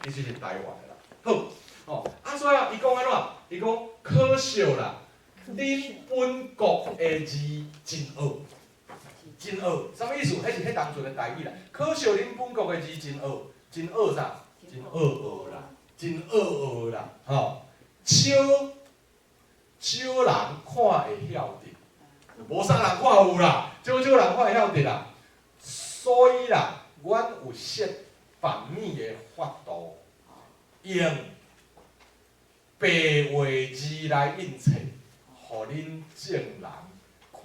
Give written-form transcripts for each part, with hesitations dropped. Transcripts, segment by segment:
其實是台灣的啦。好，哦，啊所以啊，伊講按怎？伊講可惜啦，恁本國的字真惡，真惡，啥物意思？彼是彼當陣的台語啦。可惜恁本國的字真惡，真惡啥？真惡惡啦，真惡惡啦，吼！少少人看會曉得，無啥人看有啦，少少人看會曉得啦。所以啦，阮有設範物的法度，用白話字來印冊，予恁眾人看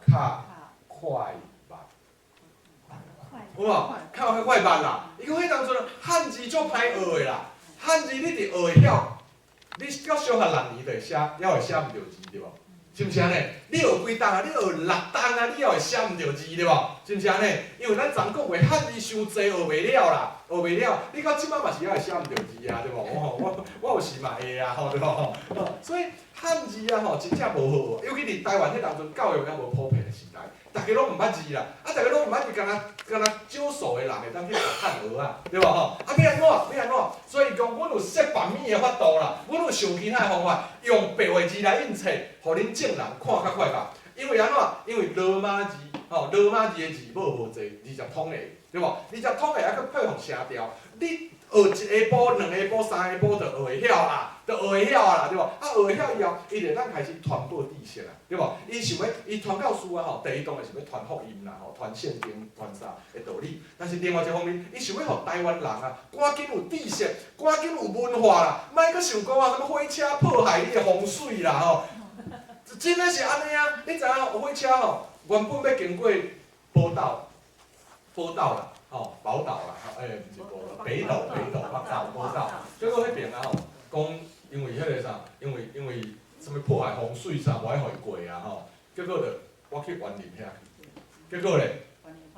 較快目。有無？較較快目啦。伊講彼當陣漢字足歹學的啦，漢字你佇學會曉，你到小學六年就會寫，猶會寫毋著字對無？是毋是按呢？你學幾冬啊？你學六冬啊？你猶會寫毋著字對無？是毋是按呢？因為咱昨講話漢字傷濟學袂了啦，學袂了。你到這擺嘛是猶會寫毋著字啊，對無？我有時嘛會啊，吼對無？所以漢字啊吼，真正無好學，尤其佇台灣彼當陣教育猶無普遍的時代，逐家攏毋捌字啦，啊，逐家攏毋捌字，敢若敢若少數的人會當去學漢學啊，對無吼？啊，欲按怎？欲按怎？所以講，阮有設範物的法度啦，阮有想其他的方法，用白話字來印冊，予恁眾人看較快目。因為按怎？因為羅馬字，吼，羅馬字的字母無濟，20通個，對無？20通個還閣配合聲調，你學一下晡、兩下晡、三下晡就學會曉啦，就學會曉啦，對無？啊，學會曉以後，伊就會當開始傳播知識啊，對無？伊想欲，伊傳教士啊吼，第一當然是欲傳福音啦，吼，傳聖經、傳啥的道理。但是另外一方面，伊想欲予台灣人啊，趕緊有知識，趕緊有文化啦，莫閣想講啊，啥物火車破壞你的風水啦吼。真的是按呢啊！你知影火車吼，原本欲經過寶島，寶島啦，吼，寶島啦，欸，毋是寶島，北斗，北斗，北斗，寶島。結果彼爿啊吼，講因為彼个啥，因為啥物破壞風水啥，無愛予伊過啊吼。結果就我去員林遐去，結果咧，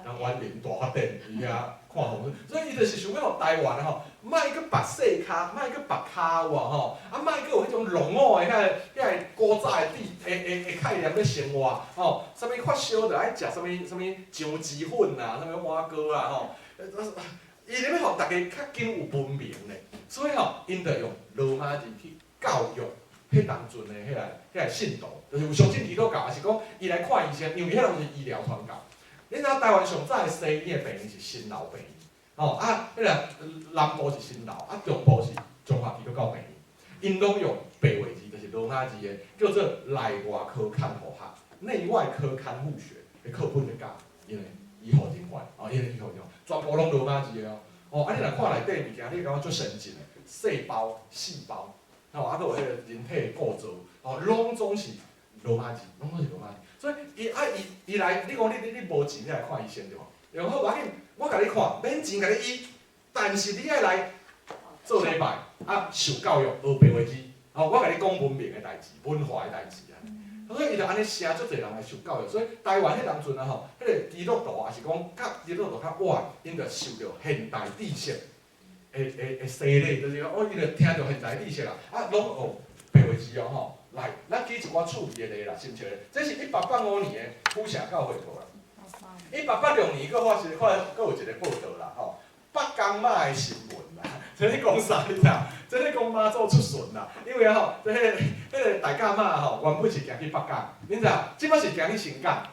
人員林大發展，伊遐看風水，所以伊就是想欲予台灣吼，莫閣縛細跤，莫閣縛跤有無吼？啊，莫閣有彼種落伍的遐個古早的地的的概念咧生活吼。啥物發燒就愛食啥物啥物薑汁粉啊，啥物碗糕啊吼。伊咧欲予逐家較緊有文明咧，所以吼，𪜶就用羅馬字去教育彼當陣的彼個信徒，就是有相信基督教，抑是講伊來看醫生，因為彼當時醫療傳教。你知影台灣上早的西醫的病院是新樓病院，吼啊，彼個南部是新樓，啊中部是中華基督教病院，𪜶攏用白話字，就是羅馬字的，叫做內外科看護學、內外科看護學的課本咧教，𪜶的醫護人員，哦，𪜶的醫護人員，全部攏羅馬字的哦。哦，啊你若看內底物件，你會感覺足先進的，細胞、細胞，吼，啊閣有彼個人體的構造，哦，攏總是羅馬字，攏總是羅馬字。所以伊啊伊伊來，你講你無錢你來看醫生對無？伊講好，無要緊，我共你看，免錢共你醫，但是你愛來做禮拜，啊受教育，學白話字，吼，我共你講文明的代誌，文化的代誌啊。所以伊就按呢寫足濟人來受教育，所以台灣彼當陣啊吼，彼個基督徒抑是講較基督徒較晚，𪜶就受著現代知識的洗禮，就是講哦，伊就聽著現代知識啊，啊，攏學白話字哦吼。來，咱舉一寡趣味的例啦，是毋是？這是1885年的府城教會報啦。1886年，閣發生，閣有一個報道啦，吼，北港媽的新聞啦。這咧講啥？你知影？這咧講媽祖出巡啦。因為吼，這個彼個大甲媽吼，原本是行去北港，恁知影？這擺是行去新港。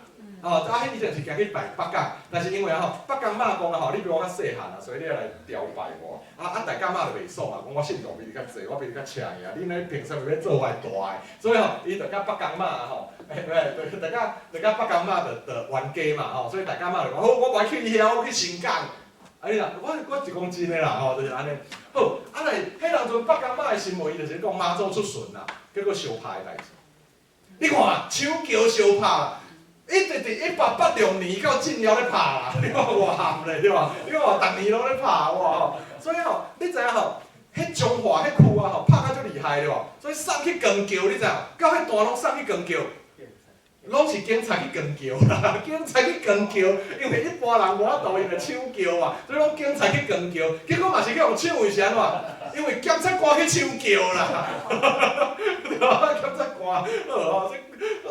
哦，啊，彼以前是行去北港，但是因為吼，北港媽講啊吼，你比我較細漢啊，所以你愛來朝拜我。啊啊，大甲媽就袂爽啊，講我信徒比你較濟，我比你較請啊，你呢憑啥物欲做我的大的？所以吼，伊就佮北港媽吼，欸，對，就佮北港媽就冤家嘛吼，所以大甲媽就講，好，我無愛去伊遐，我去新港。啊，你若我是講真的啦吼，就是按呢。好，啊來，彼當陣北港媽的新聞，伊就是講媽祖出巡啦，結果相拍的代誌。你看，搶轎相拍。一直佇1886年到進了咧拍啦，你看偌譀咧對無？你看逐年攏咧拍哇吼，所以吼，你知影吼？彼彰化彼區啊吼，拍甲足厲害對無？所以送去扛轎，你知影？到彼段攏送去扛轎，攏是警察去扛轎啦，警察去扛轎，因為一般人無法度用來搶轎嘛，所以攏警察去扛轎，結果嘛是去予搶，為啥按怎？因為檢察官去搶轎啦，對無？檢察官，好，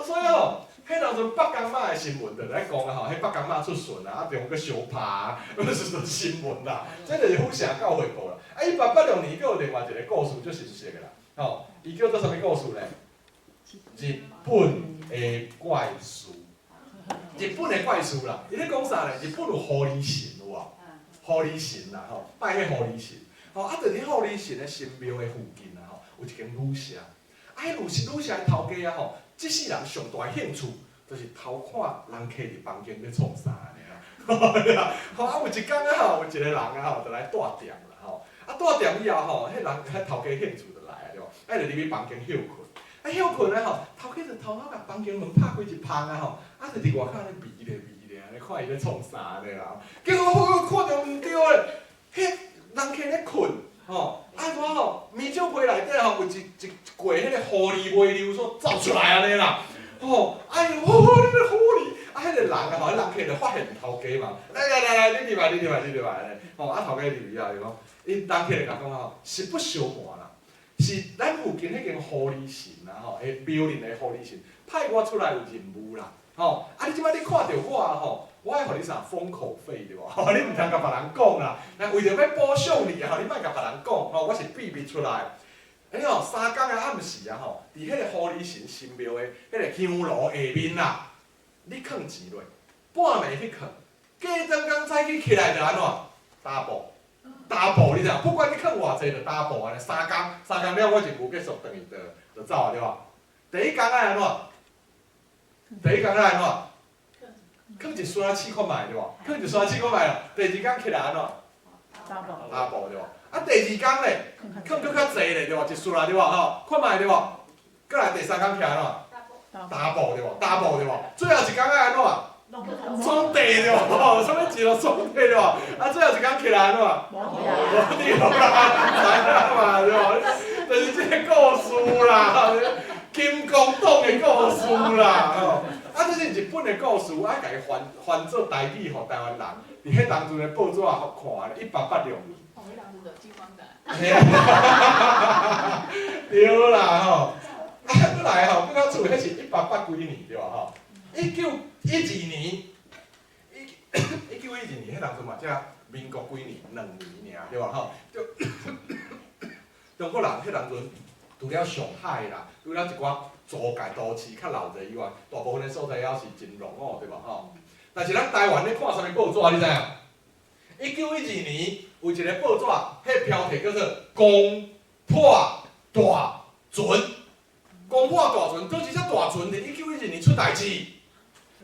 所以吼。彼當陣北港媽的新聞就咧講啊吼，彼北港媽出巡啊，啊中閣相拍啊，就是新聞啦。這就是府城教會報啦。啊，1886年，閣有另外一個故事足熟悉的啦，吼，伊叫做啥物故事咧？日本的怪事。日本的怪事啦，伊咧講啥咧？日本有狐狸神有無？狐狸神啦吼，拜彼狐狸神。吼，啊，佇咧狐狸神的神廟的附近啊吼，有一間旅社。啊，彼旅社的頭家啊吼，這世人上大的興趣，就是偷看人客佇房間咧創啥按呢啦。吼，啊，有一工啊吼，有一個人啊吼，就來蹛店啦吼。啊，蹛店以後吼，彼人彼頭家興趣就來啊對無？啊，就入去房間歇睏。啊，歇睏咧吼，頭家就偷偷共房間門拍開一縫啊吼，啊，就佇外口咧瞇咧瞇咧，按呢看伊咧創啥按呢啦。結果看著毋對咧，彼人客咧睏，吼，啊怎吼，棉罩被內底吼有一塊彼個狐狸尾溜所走出來按呢啦，吼，哎喲，你個狐狸，啊，彼個人啊吼，彼人客就發現頭家嘛，來來來來，你入來，你入來，你入來按呢，吼，啊頭家入去以後，伊講，伊人客就共講吼，實不相瞞啦，是咱附近彼間狐狸神啊吼，彼廟裡的狐狸神派我出來有任務啦，吼，啊你這擺你看著我吼，我愛予你啥封口費對無？你毋通共別人講啦，若為著欲保障你吼，你莫共別人講吼，我是秘密出來。啊你吼三工的暗時啊吼，佇彼個狐狸神神廟的彼個香爐下面啦，你囥錢落，半暝去囥，隔轉工早起起來就按怎？double，double 你知無？不管你囥偌濟，就 double 按呢。三工，三工了，我任務結束，轉去就走啊對無？第一工愛按怎？第一工愛按怎？囥一束仔試看覓對無？囥一束仔試看覓啦。第二工起來按怎？double 對無？啊，第二工咧，囥閣較濟咧對無？一束啦對無？吼，看覓對無？閣來第三工起來按怎？double 對無？double 對無？最後一工愛按怎？雙地對無？啥物錢攏雙地對無？啊，最後一工起來按怎？無對啦，知影嘛對無？就是這個故事啦，金剛黨的故事啦，吼。啊，這是日本的故事，啊，共伊翻翻做台語，予台灣人佇彼當陣的報紙予看，1886年。哦，彼當陣就金剛黨。對啦吼，啊，閣來吼，閣較趣，彼是一八八幾年對無吼？1912年，1912年，彼當陣嘛才民國幾年，2年爾對無吼？就中國人彼當陣除了上海啦，除了一寡租界都市較鬧熱以外，大部分的所在猶是真落伍對無吼？但是咱台灣咧看啥物報紙你知影？1912年有一個報紙，彼標題叫做《攻破大船》。攻破大船，佗一隻大船佇1912年出代誌？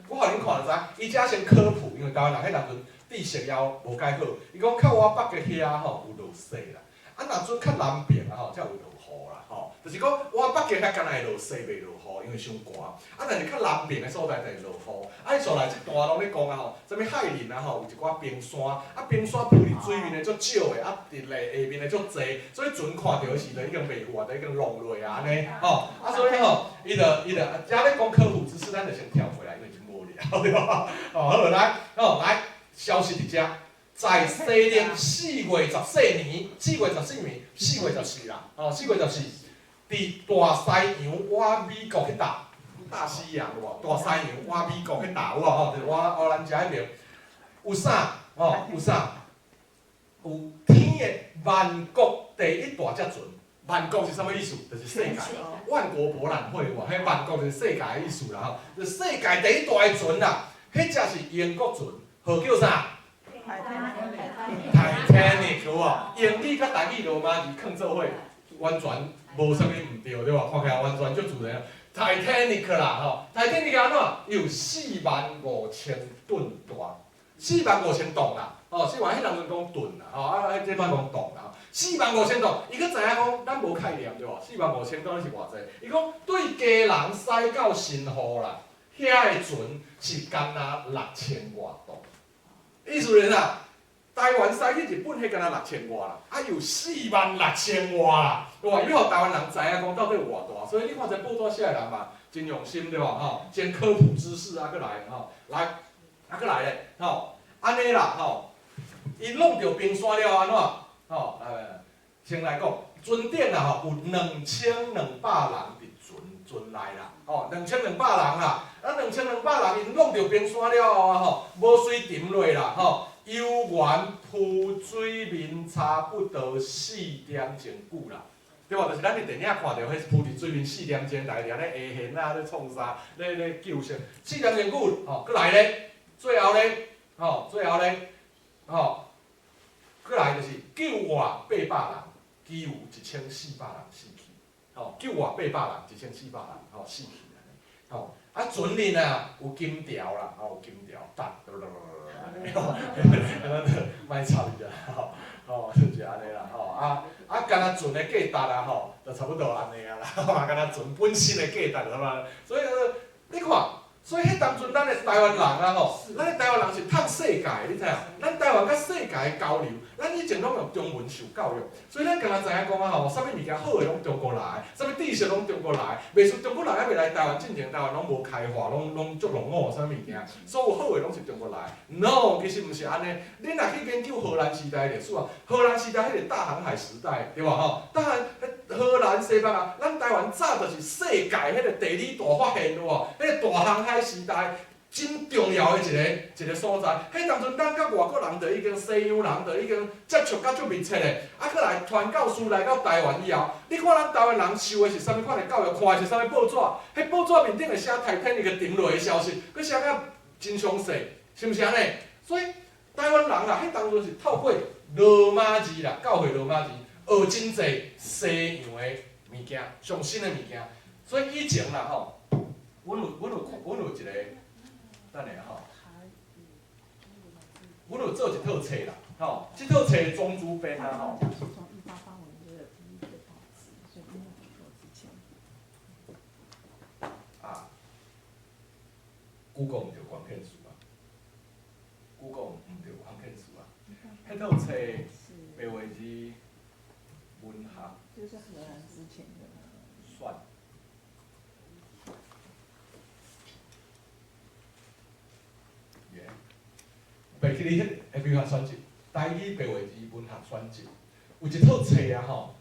我予恁看就知，伊遮先科普，因為台灣人彼當陣知識猶無蓋好。伊講較倚北的遐吼有落雪啦，啊若陣較南邊啊吼才有落雨啦吼。就是講倚北極遐敢若會落雪袂落雨，因為傷寒。啊，但是較南邊的所在就會落雨。啊，伊紲來這段攏咧講啊吼，啥物海林啊吼，有一寡冰山，啊冰山浮佇水面的足少的，啊佇咧下面的足濟，所以船看著的時陣已經袂浮啊，就已經弄落啊按呢吼。啊，所以吼，伊就遮咧講科普知識，咱就先跳過來，因為真無聊對無？哦，好來，哦來，消息佇遮，在西曆4月14年，4月14年，四月十四啦，哦，四月十四，佇大西洋倚美國彼搭，大西洋有無？大西洋倚美國彼搭有無？吼，就是倚倚咱遮彼邊有啥？吼，有啥？有天的萬國第一大隻船。萬國是啥物意思？就是世界，萬國博覽會有無？彼萬國就是世界的意思啦吼，就世界第一大的船啦，彼隻是英國船，號叫啥？Titanic 有無？英語佮台語羅馬字囥做伙，完全無啥物毋對，對無？看起來完全足自然。Titanic 啦吼，Titanic 按怎？伊有45,000噸大，45,000噸啦，吼，四萬彼當陣講噸啦，吼，啊，這擺講噸啦，45,000噸，伊閣知影講咱無概念對無？四萬五千噸是偌濟？伊講對基隆駛到新埔啦，遐的船是干焦6000外噸。意思是啥？台灣駛去日本，彼干焦六千外啦，啊有46,000外啦，對無？伊欲予台灣人知影講到底有偌大，所以你看這報紙寫的人嘛，真用心對無？吼，先科普知識啊，閣來吼，來，啊閣來咧，吼，按呢啦，吼，伊弄著冰山了按怎？吼，來來來，先來講，船頂啊吼，有2200人佇船船來啦，吼，2200人啦，啊，2200人𪜶弄著冰山了後啊吼，無隨沉落啦，吼，游完浮水面差不多4點鐘久啦，對無？就是咱佇電影看著，彼浮佇水面4點鐘，逐家佇遐咧下現啊，咧創啥，咧咧救生，四點鐘久，吼，閣來咧，最後咧，吼，最後咧，吼，閣來就是救活800人，其餘1400人死去，吼，救活八百人，1400人，吼，死去按呢，吼，啊，船裡啊有金條啦，吼，有金條，哒，吼，莫插伊啦，吼，吼，就是按呢啦，吼，啊啊，敢若船的價值啊，吼，就差不多按呢啊啦，吼，敢若船本身的價值，嘛，所以你看，所以彼當陣咱的台灣人啊，吼，咱的台灣人是通世界，你知影？咱台灣佮世界的交流，咱以前攏用中文受教育，所以咱敢若知影講啊吼，啥物物件好的攏中國來，啥物知識攏中國來，袂輸中國人猶未來台灣進前，台灣攏無開化，攏攏足落伍啥物物件，所有好的攏是中國來。No，其實毋是按呢。你若去研究荷蘭時代的歷史啊，荷蘭時代彼個大航海時代，對無吼？大航荷蘭、西班牙，咱台灣早就是世界彼個地理大發現有無？彼個大航海時代真重要的一個一個所在。彼當陣咱佮外國人就已經西洋人就已經接觸甲足密切的，啊，閣來傳教士來到台灣以後，你看咱台灣人受的是啥物款的教育，看的是啥物報紙？彼報紙面頂會寫泰坦尼克沉落的消息，閣寫甲真詳細，是毋是按呢？所以台灣人啊，彼當陣是透過羅馬字啦，教會羅馬字，學真濟西洋的物件，上新的物件。所以以前啦吼，阮有一個，等下吼，阮有做一套冊啦，吼，這套冊總主編啊吼。從1885年就有第一個報紙，所以應該很多之前。啊，Google 毋著關鍵詞啊，Google 毋著關鍵詞啊，彼套冊白話字文學。就是荷蘭之前的。算。耶，袂記得彼個文學選集，台語白話字文學選集，有一套冊啊吼，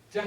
遮，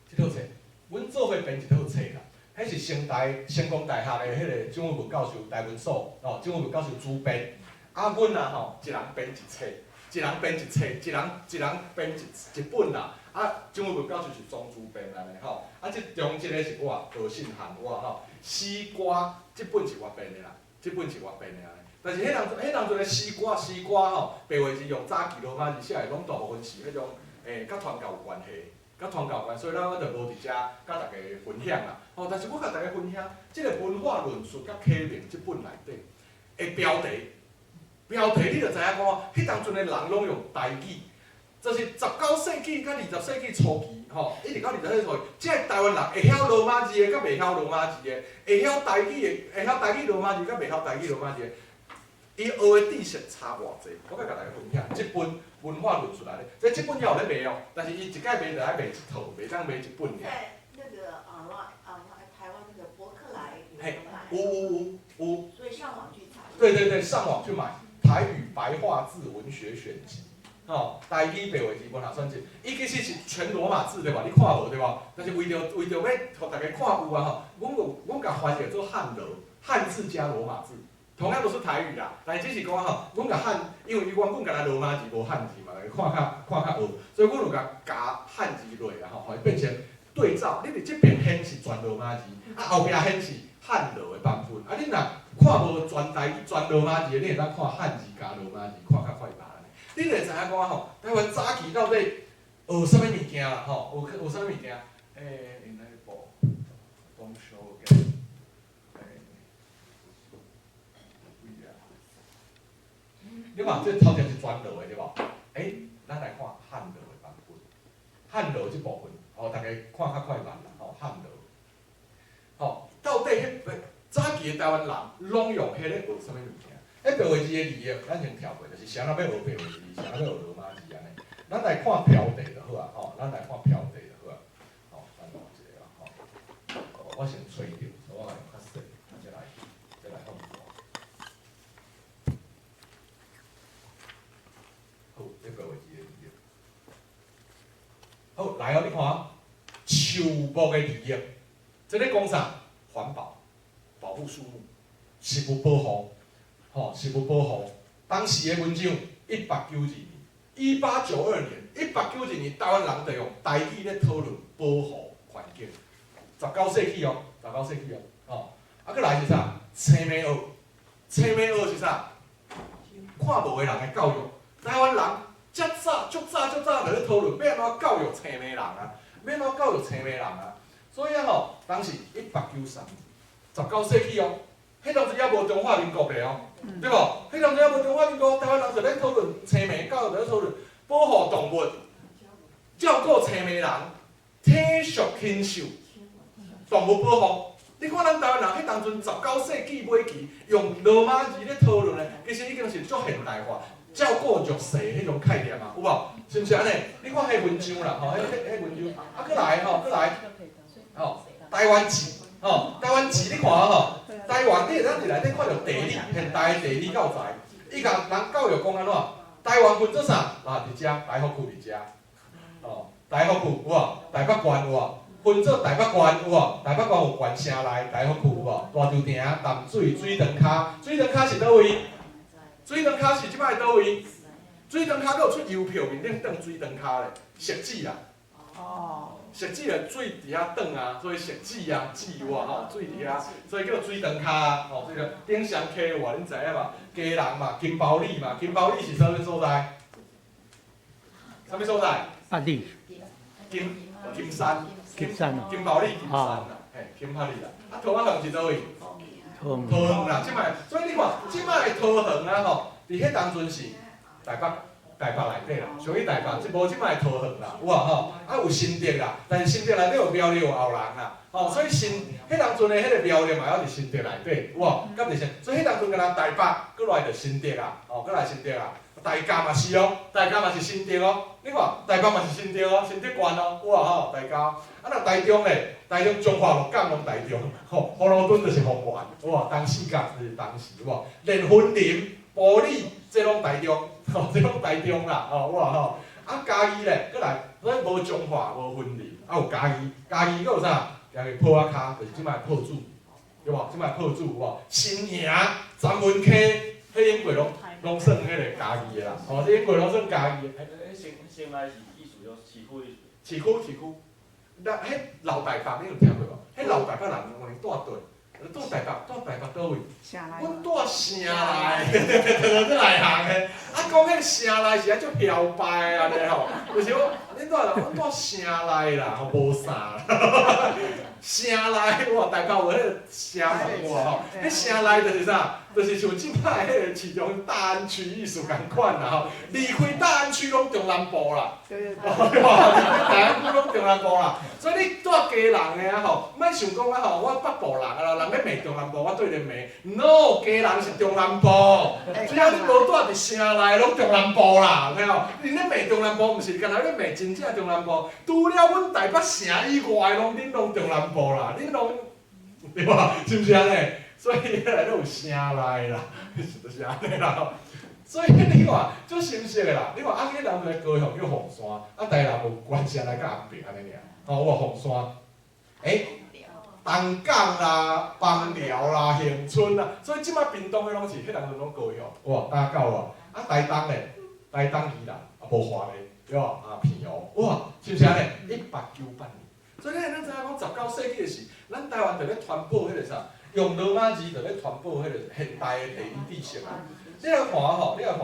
這套冊，阮做伙編一套冊啦，彼是成大成功大學的彼個蔣偉文教授台文所，吼，蔣偉文教授主編，啊，阮啊吼，一人編一冊，一人編一冊，一人一人編一一本啦。啊，蔣偉文教授是總主編按呢吼，啊，這中這个是我何信涵我吼，詩歌這本是我編的啦，這本是我編的按呢。但是彼當陣彼當陣的詩歌詩歌吼，白話字用早期羅馬字寫的，攏大部分是彼種欸，佮傳教有關係，佮傳教有關，所以咱我就無佇遮佮大家分享啦。吼，但是我共大家分享，這个文化論述佮啟明這本內底的標題，標題你就知影講，彼當陣的人攏用台語。就是19世紀佮20世紀初期，吼，一直到20世紀初期，這个台灣人會曉羅馬字的，佮袂曉羅馬字的，會曉台語的，會曉台語羅馬字，佮袂曉台語羅馬字的，伊學的知識差偌濟。我欲共大家分享，這本文化論述來咧，這這本猶有咧賣哦，但是伊一擺賣就愛賣一套，袂當賣一本爾。在那個 online online 台灣那個博客來有嘿，賣。有有有有。所以上網去查。對對對，上網去買《台語白話字文學選集》。吼，台語白話字文學選集，伊其實是全羅馬字對無？你看無對無？但是為著欲予大家看有啊吼，阮有阮共翻譯做漢羅，漢字加羅馬字，同樣都是台語啦。但是只是講吼，阮共漢，因為伊原本干焦羅馬字無漢字嘛，大家看較看較學，所以阮有共加漢字落啊吼，予伊變成對照。你佇這邊顯示全羅馬字，啊後壁顯示漢羅的版本。啊，你若看無全台語全羅馬字的，你會當看漢字加羅馬字，看較快吧。你就會知影講吼，台灣早期到底學啥物物件啦？吼，學學啥物物件？欸，enable don't show again。欸，位啊？你看，這頭前是全羅的對無？欸，咱來看漢羅的版本。漢羅這部分，吼，大家看較快慢啦，吼，漢羅。吼，到底彼早期的台灣人攏用彼个學啥物物件？彼白話字的字，咱先跳過，就是啥人欲學白話字，啥人欲學羅馬字按呢。咱來看標題就好啊，吼，咱來看標題就好啊。吼，等我一下啊，吼。我先揣著，所以我用較細，再來再來放大。好，這白話字的字。好，來哦，你看，樹木的利益，這咧講啥？環保，保護樹木，植物保護，吼，植物保護。當時的文章，一八九二年，1892年，一八九二年，台灣人就用台語咧討論保護環境。19世紀哦，十九世紀哦，吼，啊，閣來是啥？青盲學，青盲學是啥？看無的人的教育，台灣人遮早，足早足早就咧討論欲按怎教育青盲人啊，欲按怎教育青盲人啊。所以啊吼，當時1893，19世紀哦，彼當時猶無中華民國咧哦，對無？彼當時猶無中華民國，台灣人就咧討論青盲教育，就咧討論保護動物，照顧青盲人，體恤禽獸，動物保護。你看咱台灣人彼當陣十九世紀尾期用羅馬字咧討論咧，其實已經是足現代化，照顧弱勢彼種概念啊，有無？是毋是按呢？你看彼文章啦，吼，彼彼彼文章，啊，閣來吼，閣來，吼，台灣志，吼，台灣志你看吼，台灣你會當佇內底看著地理，現代地理教材，伊共人教育講按怎？台灣分做啥？啊，佇遮，台北區佇遮，吼，台北區有無？台北縣有無？分做台北縣有無？台北縣有縣城內台北區有無？大稻埕、淡水、水塘跤，水塘跤是佗位？水塘跤是這擺佗位？水塘跤閣有出郵票面頂轉水塘跤咧，汐止啊。汐止的水佇遐轉啊，所以汐止啊，止有無吼？水佇遐，所以叫水塘跤啊，吼，這個頂雙溪有無？恁知影無？基隆嘛，金包里嘛，金包里是啥物所在？啥物所在？八里。金山。金山哦。金包里金山啦，嘿，金巴里啦。啊，桃仔園是佗位？桃園。桃園啦，這擺，所以你看，這擺的桃園啊吼，佇彼當陣是台北。台北內底啦，屬於台北，這無這擺桃園啦，有無吼？啊有新竹啦，但是新竹內底有苗栗有後人啦，吼，所以新彼當陣的彼個苗栗嘛，猶佇新竹內底，有無？敢是啥？所以彼當陣敢若台北，閣來著新竹啊，吼，閣來新竹啊。大甲嘛是哦，大甲嘛是新竹哦，你看台北嘛是新竹哦，新竹縣哦，有無吼？大甲，啊若台中咧，台中彰化鹿港攏台中，吼，葫蘆墩就是豐原，有無？東勢角就是東勢，有無？連雲林、埔里，這攏台中，吼，這攏台中啦，吼，有無吼？啊嘉義咧，閣來，所以無彰化，無雲林，啊有嘉義，嘉義閣有啥？嘉義埔仔跤，就是這擺朴子，對無？這擺朴子有無？新營、三文溪，彼應該攏算彼個嘉義的啦，吼，這應該攏算嘉義的。彼城內是意思說市區。市區市區，那彼老台北你有聽過無？彼老台北人有閒住佗？住台北，住台北佗位？阮住城內，對對對對，這內行的。啊，講彼城內是愛足囂掰按呢吼，就是講，恁住佗？阮住城內啦，吼，無啥。城內哇，台北有彼個城門有無吼？彼城內就是啥？就是像這擺彼個市中大安區意思仝款啦吼。離開大安區攏中南部啦，對無？大安區攏中南部啦。所以你住基隆的啊吼，莫想講啊吼，我北部人啊，人咧罵中南部，我對咧罵。No，基隆是中南部，只要你無住佇城內，攏中南部啦，聽無？恁咧罵中南部，毋是干焦咧罵真正中南部。除了阮台北城以外，攏恁攏中南部啦，恁攏對無？是毋是按呢？所以彼內底有城內啦，就是按呢啦。所以你看，足心適的啦。你看啊，彼當陣高雄叫鳳山，啊台南有關城內佮安平按呢爾，吼有無鳳山？欸，東港啦、枋寮啦、恆春啦，所以這擺屏東的攏是彼當陣攏高雄，有無？大家有無？啊台東咧，台東宜蘭啊無花咧，對無？啊澎湖，哇，是毋是按呢？1898年，所以咱知影講19世紀的時，咱台灣就咧傳播彼個啥？用羅馬字就咧傳播彼個現代的地理知識啊！你來看吼，你來看，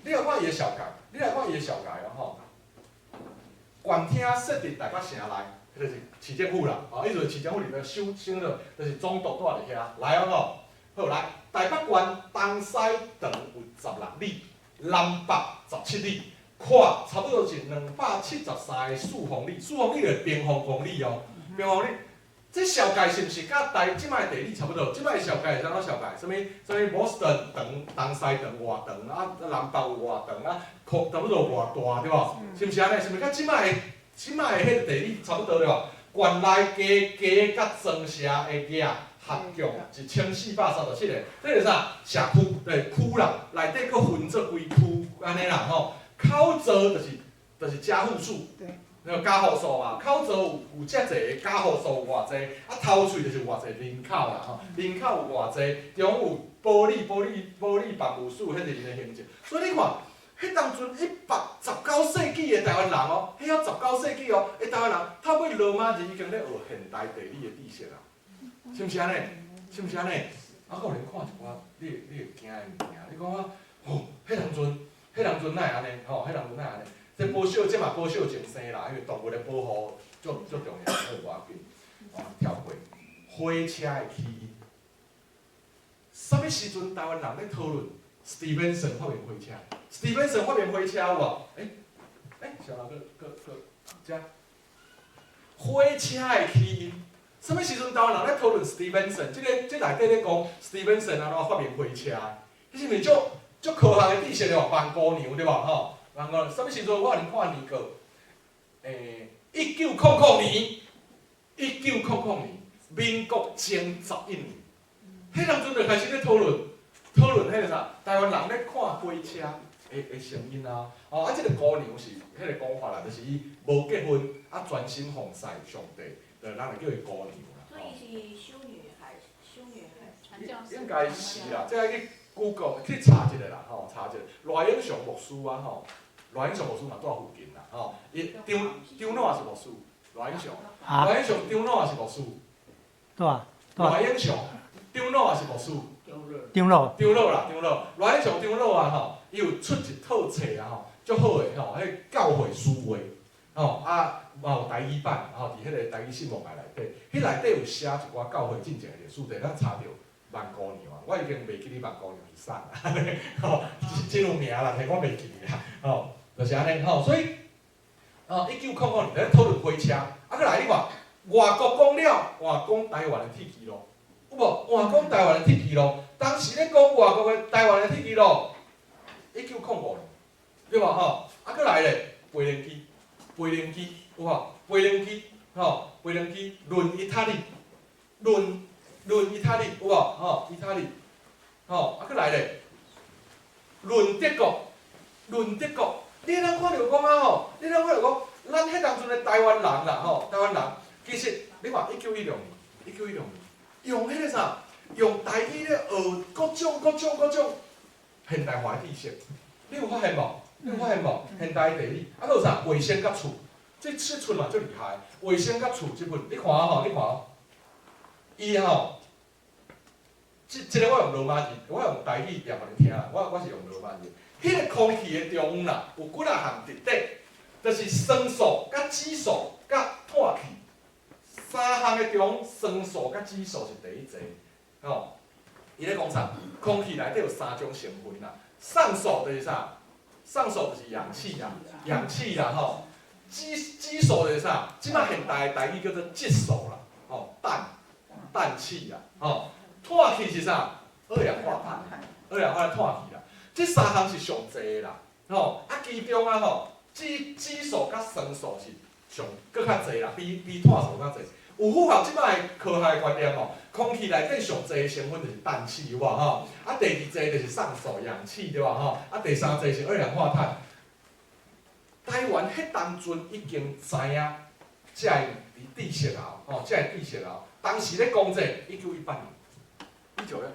你來看伊的紹介，你來看伊的紹介哦吼。縣廳設佇台北城內，彼就是市政府啦，哦，意思市政府裡面首先就就是總督住佇遐。來哦吼，好來，台北縣東西長有16里，南北17里，闊差不多是273個四方里，四方里就是平方公里哦，平方公里。這紹介是毋是佮台這擺地理差不多？這擺紹介是按怎紹介？啥物啥物波士頓長、東西長偌長啊，南北有偌長啊，擴差不多偌大對無？是毋是按呢？是毋是佮這擺這擺的彼個地理差不多對無？縣內加加佮莊社的額合共1437個，這是啥？社區對區啦，內底閣分做幾區按呢啦吼。口座就是家戶數。那個加護數嘛，口座有遮濟，加護數有偌濟，啊頭喙就是偌濟人口啦吼，人口有偌濟，中有保理、保理、保理辦務處，彼是𪜶的行政。所以你看，彼當陣119世紀的台灣人哦，彼猶十九世紀哦，的台灣人，透過羅馬字已經咧學現代地理的知識啊，是毋是按呢？是毋是按呢？啊，閣予恁看一寡，你會驚的物件。你講啊，吼，彼當陣哪會按呢？吼，彼當陣哪會按呢？這保守，這嘛保守前生啦，因為動物的保護足足重要，好無要緊。哦，跳過火車的起因。啥物時陣台灣人咧討論史蒂文森發明火車？史蒂文森發明火車有無？欸，小老閣閣閣，遮火車的起因。啥物時陣台灣人咧討論史蒂文森？這个這內底咧講史蒂文森按怎發明火車？彼是毋是足足科學的知識對無？萬姑娘對無？吼，萬姑娘，啥物時陣我予恁看年過？1900年，1900年，民國前11年，彼當陣就開始咧討論，討論彼个啥？台灣人咧看火車的聲音啊，哦，啊，這个姑娘是彼个講法啦，就是伊無結婚，啊，專心奉事上帝，就咱就叫伊姑娘啦。所以是修女還是修女還是傳教士。應該是啦，這個去 Google 去查一下啦，吼，查一下。賴永祥牧師啊，吼，賴永祥牧師嘛住附近啦，吼，伊張張老也是牧師，賴永祥，賴永祥張老也是牧師。對啊。賴永祥張老也是牧師。張老。張老啦，張老，賴永祥張老啊，吼，伊有出一套冊啊，吼，足好的吼，彼教會書話，吼，啊，嘛有台語版，吼，佇彼个台語新聞內底，彼內底有寫一寡教會進前的歷史，就咱查著萬姑娘啊，我已經袂記得萬姑娘是啥啦，吼，真有名啦，但我袂記得啦，吼，就是按呢，吼，所以，哦，1900年咧討論火車，啊，閣來你看，外國講了，換講台灣的鐵支路，有無？換講台灣的鐵支路，當時咧講外國的台灣的鐵支路，1905年，對無吼？啊，閣來咧，飛行機，飛行機有無？飛行機，吼，飛行機，論意大利，論論意大利有無？吼，意大利，吼，啊，閣來咧，論德國，論德國，你通看著講啊吼，你通看著講，咱彼當陣的台灣人啦吼，台灣人其實你看1916年，1916年用彼个啥，用台語咧學各種各種各種現代化的知識，你有發現無？你有發現無？現代地理，啊，閣有啥？衛星佮厝，這尺寸嘛足厲害。衛星佮厝這本，你看啊吼，你看哦，伊吼，這個我用羅馬字，我用台語念予恁聽啦。我是用羅馬字。彼个空氣的中啦，有幾若項特點，就是酸素、佮酯素、佮碳氣三項的中，酸素佮酯素是第一濟。吼，伊咧講啥？空氣內底有三種成分啦，酸素就是啥？酸素就是氧氣啦，氧氣啦吼。酯素就是啥？這擺現代的台語叫做質素啦，吼，氮氮氣啦，吼。碳氣是啥？二氧化碳，二氧化碳氣啦。這三項是上濟的啦，吼。啊，其中啊吼，酯素佮酸素是上閣較濟啦，比碳素較濟。有符合這擺科學的觀念吼，空氣內底上濟的成分就是氮氣，有無吼？啊，第二濟就是酸素、氧氣，對無吼？啊，第三濟是二氧化碳。台灣彼當陣已經知影這个知識啊，吼，這个知識啊。當時咧講這1918年，一九一，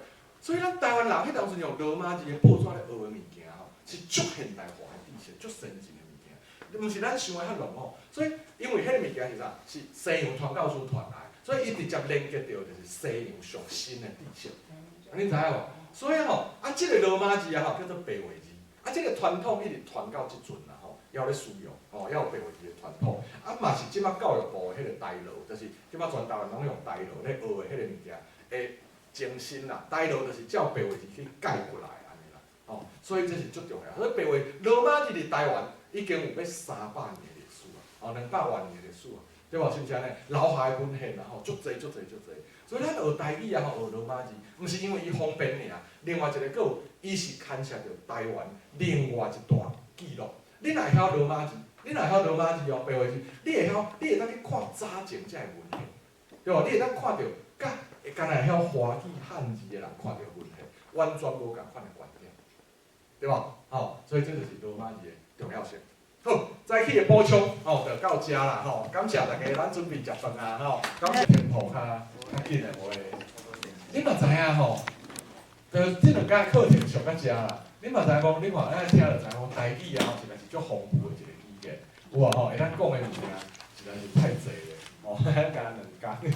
所以咱台灣人彼當陣用羅馬字的報紙咧學的物件吼，是足現代化的知識，足先進的物件，毋是咱想的遐籠統。所以，因為彼个物件是啥？是西洋傳教士傳來，所以伊直接連結著就是西洋上新的知識。你知影無？所以吼，啊，這个羅馬字啊吼，叫做白話字。啊，這个傳統一直傳到這陣啦吼，猶咧使用，吼，猶有白話字的傳統。啊，嘛是這擺教育部的彼个台羅，就是這擺全台灣攏用台羅咧學的彼個物件的精神啦。台羅就是照白話字去改過來按呢啦，吼，所以這是足重要。所以白話羅馬字佇台灣已經有欲300年的歷史啊，哦，200外年的歷史啊，對無？是毋是按呢？留下的文獻啊，吼，足濟足濟足濟。所以咱學台語啊，吼，學羅馬字，毋是因為伊方便爾，另外一個閣有，伊是牽涉著台灣另外一段記錄。你若會曉羅馬字，你若會曉羅馬字哦，白話字，你會曉，你會當去看早前這个文獻，對無？你會當看著，佮會敢若會曉華語漢字的人看著文獻，完全無仝款的觀點，對無？吼，所以這就是羅馬字的重要性。好，早起的補充吼，就到遮啦吼，感謝大家，咱準備食飯啊吼，感謝天賦較較緊的無的。你嘛知影吼，就這兩工課程上到遮啦。你嘛知影講，你看咱聽就知影講，台語啊，實在是足豐富的一個語言，有無吼？會當講的物件實在是太濟咧，吼，咱干兩工，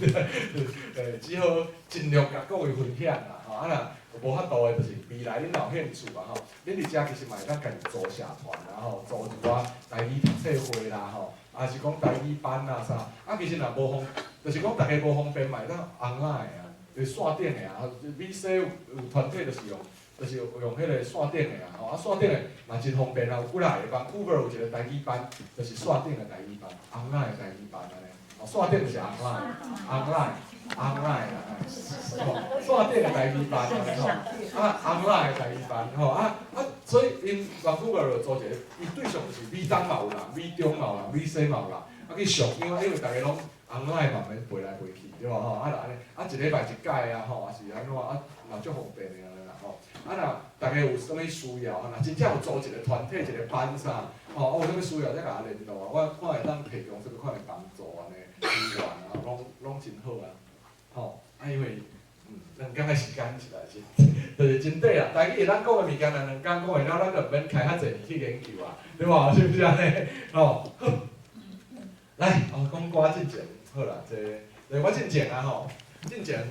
只好盡量共各位分享啦，吼。啊若無法度的，就是未來恁若有興趣啊吼，恁佇遮其實嘛會當家己組社團啦吼，組一寡台語讀冊會啦吼，抑是講台語班啊啥。啊，其實若無方，就是講逐家無方便嘛會當 online 啊，就是線頂的啊，美西有團體就是用，就是用彼個線頂的啊，吼，啊線頂的嘛真方便啊，有幾若個班，Vancouver 有一個台語班，就是線頂的台語班，online 的台語班按呢，哦，線頂就是 online，online，online 啦，吼，線頂的台語班按呢吼，啊 online 的台語班吼，啊啊，所以𪜶 Vancouver 就組一個，伊對象就是美東嘛有人，美中嘛有人，美西嘛有人，啊去上，因為大家攏 online 嘛免飛來飛去，對無吼？啊，就按呢，啊一禮拜一擺啊吼，抑是按怎啊，嘛足方便的按呢啦吼。啊若逐家有啥物需要，若真正有組一個團體一個班啥，吼，啊有啥物需要再共我聯絡啊，我看會當提供啥物款的幫助按呢，資源啊，攏攏真好啊，吼，啊因為兩工的時間實在是，就是真短啦。台語會當講的物件，若兩工講會了，咱就毋免開較濟年去研究啊，對無？是毋是按呢？吼，好，來，哦，講歌進前，好啦，這個，我進前啊吼，進前，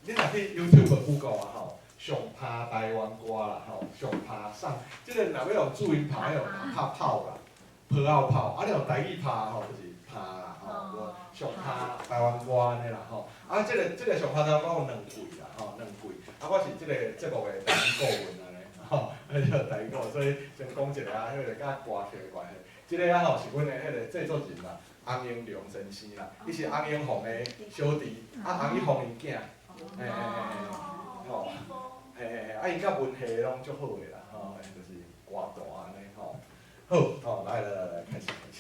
你若去 YouTube Google 啊吼，上拍台灣歌啦吼，上拍上，這個若欲用注音拍，用拍炮啦，泡仔炮，啊你用台語拍吼，就是拍啦吼，上拍台灣歌按呢啦吼，啊這個上拍台灣歌有兩季啦吼，兩季，啊我是這個節目的台語顧問按呢，吼，啊這個台語顧問，所以先講一下啊，彼個佮歌曲的關係，這個啊吼是阮的彼個製作人啦，洪英龍先生啦，伊是洪英鳳的小弟，啊洪一鳳𪜶囝，嘿嘿嘿，吼，嘿嘿嘿，啊𪜶佮文系攏足好的啦，吼，就是歌壇按呢吼。好，吼，來來來來，開始開始，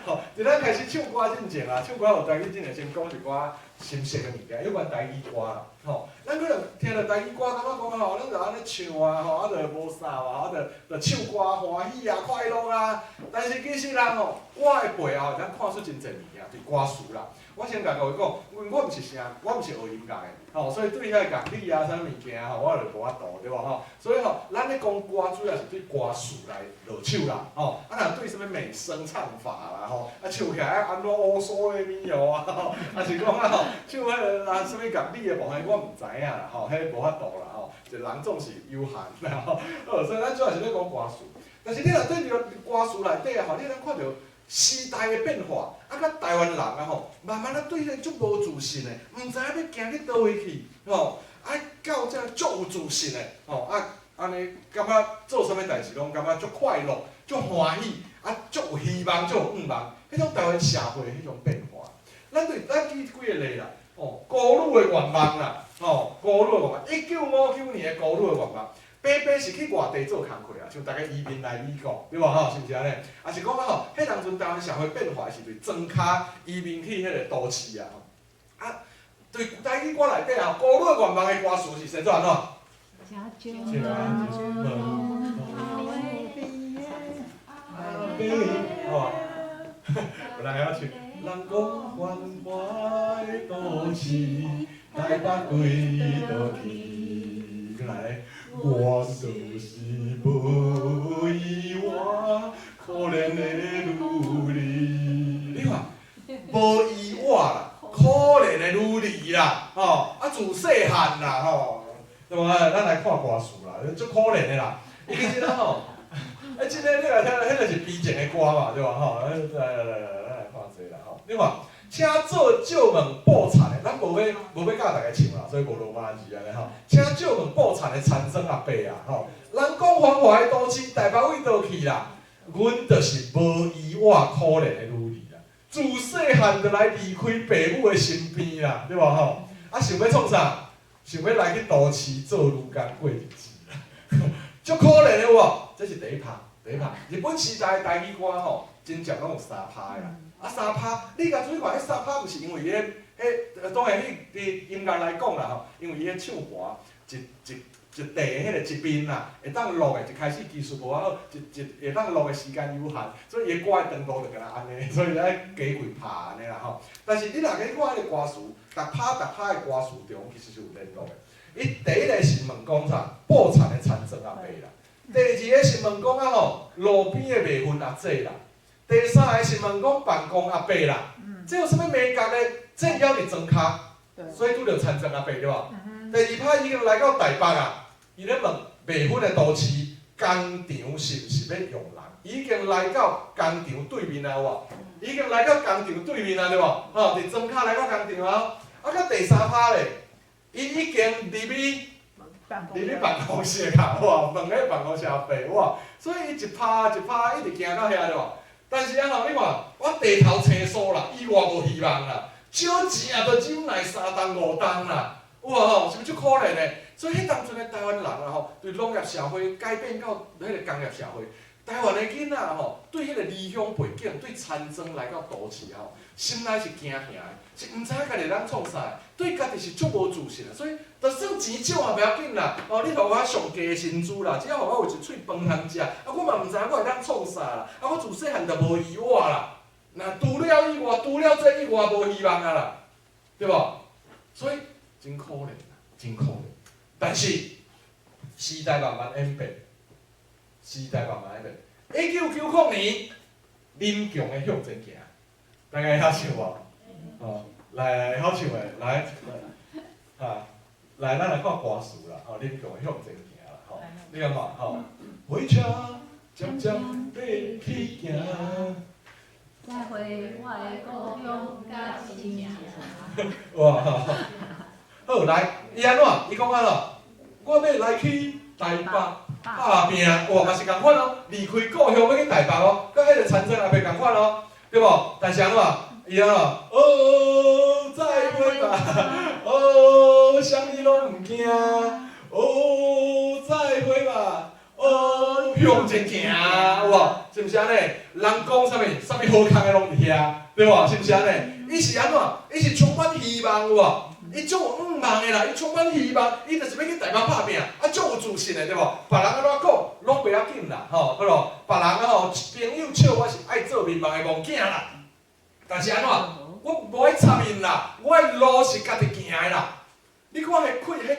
吼，佇咱開始唱歌進前啊，唱歌有台語進前先講一寡心識的物件，有關台語歌啦，吼，咱可能聽著台語歌，感覺講吼，咱就按呢唱啊，吼，啊就無啥啊，啊就就唱歌歡喜啊，快樂啊。但是其實人吼，歌的背後，咱看出真濟物件，佇歌詞啦。我先共各位講，因為我毋是啥，我毋是學音樂的，吼，所以對遐個樂理啊，啥物件吼，我就無法度，對無吼？所以吼，咱咧講歌主要是對歌詞來落手啦，吼。啊，若對啥物美聲唱法啦，吼，啊唱起來愛按怎烏嗦咧咪哦啊，吼，抑是講啊吼，唱彼個啊啥物樂理的部分，我毋知影啦，吼，彼無法度啦，吼，一人總是有限啦，吼。好，所以咱主要是咧講歌詞。但是你若對著歌詞內底啊，吼，你通看著時代的變化，啊，佮台灣人啊吼，慢慢仔對彼個足無自信的，毋知影欲行去佗位去，吼，啊，到這足有自信的，吼，啊，按呢感覺做啥物代誌攏感覺足快樂、足歡喜，啊，足有希望、足有願望，彼種台灣社會彼種變化。咱對咱舉幾個例啦，吼，孤女的願望啦，吼，孤女的願望，1959年的孤女的願望。爸爸是去外地做工課啊，像逐家移民來美國，對無吼？是毋是按呢？抑是講啊吼，彼當陣台灣社會變化是對莊跤移民去彼個都市啊吼。啊，對台語歌內底啊，孤女的願望的歌詞是寫做按怎？食酒阿伯，吼，有人會曉唱。人講繁華的都市，台北歸倒去，閣來。我就是無依倚，可憐的女兒。你看，無依倚啦，可憐的女兒啦，吼，啊自細漢啦，吼，對無？咱來看歌詞啦，足可憐的啦。伊其實咱吼，欸，這个你來聽，彼個是悲情的歌嘛，對無？吼，來來來來，咱來看這個啦，吼，你看，請做借問布田的，咱無欲無欲教大家唱啦，所以無羅馬字按呢吼。請借問布田的田庄阿伯啊，吼，人講繁華的都市，台北位佗去啦？阮就是無依倚可憐的女兒啦，自細漢就來離開爸母的身邊啦，對無吼？啊，想欲創啥？想欲來去都市做女工過日子啦，足可憐的有無？這是第一拍，第一拍。日本時代的台語歌吼，真正攏有三拍的啦。啊，三拍，你共注意看，彼三拍毋是因為彼，彼當然，彼佇音樂來講啦吼，因為伊彼唱盤一一一地彼个一面啦，會當錄的一開始技術無遐好，一一會當錄的時間有限，所以伊的歌的長度就敢若按呢，所以愛加幾拍按呢啦吼。但是你若去看彼個歌詞，逐拍逐拍的歌詞中其實是有聯絡的。伊第一个是問講啥？布田的田莊阿伯啦。第二个是問講啊吼，路邊的賣粉阿姐啦。第三个是問講辦公阿伯啦。這有啥物眉角咧？這猶佇莊跤，所以拄著田莊阿伯對無？第二拍已經來到台北啊，伊咧問賣粉的都市工廠是毋是欲用人？已經來到工廠對面啊，有無？已經來到工廠對面啊，對無？吼，佇莊跤來到工廠啊。啊，到第三拍咧，伊已經入去辦公室啦，哇！問彼辦公室阿伯，哇！所以伊一拍一拍一直行到遐對無？但是啊吼，你看我地頭生疏啦，以外無希望啦，少錢也著忍耐3冬5冬啦，有無吼？是毋是足可憐的？所以彼當陣的台灣人啊吼，對農業社會改變到彼個工業社會，台灣的囡仔吼，對彼個離鄉背井，對田莊來到都市吼，心內是驚嚇的，是毋知影家己會當創啥的，對家己是足無自信的，所以就算錢少也袂要緊啦，哦，你予我上低的薪資啦，只要予我有一喙飯通食，啊，我嘛毋知影我會當創啥啦，啊，我自細漢就無伊我啦，若除了以外，除了這以外無希望啊啦，對無？所以真可憐啊，真可憐。但是時代慢慢演變，時代慢慢演變。1990年，林強的向前行，大家會曉唱無？哦，來來，曉唱的，來，啊，來，咱來看歌詞啦，吼，林強的向前行啦，吼，你感覺吼？火車漸漸欲去行，再會我的故鄉佮親情。哇，好來，伊按怎？伊講按怎？我欲來去台北拍拚，哇，嘛是仝款哦，離開故鄉欲去台北哦，佮彼個田莊阿伯仝款哦，對無？但是按怎？伊按怎？哦，再會吧，哦，啥物攏毋驚，哦，再會吧，哦，向前行，有無？是毋是按呢？人講啥物？啥物好康的攏佇遐，對無？是毋是按呢？伊是按怎？伊是充滿希望，有無？伊足有向望的啦，伊充滿希望，伊就是欲去台北拍拚，啊，足有自信的，對無？別人按怎講，攏袂要緊啦，吼，對無？別人啊吼，朋友笑我是愛做眠夢的戇囝啦，但是按怎？我無愛插𪜶啦，我的路是家己行的啦。你看彼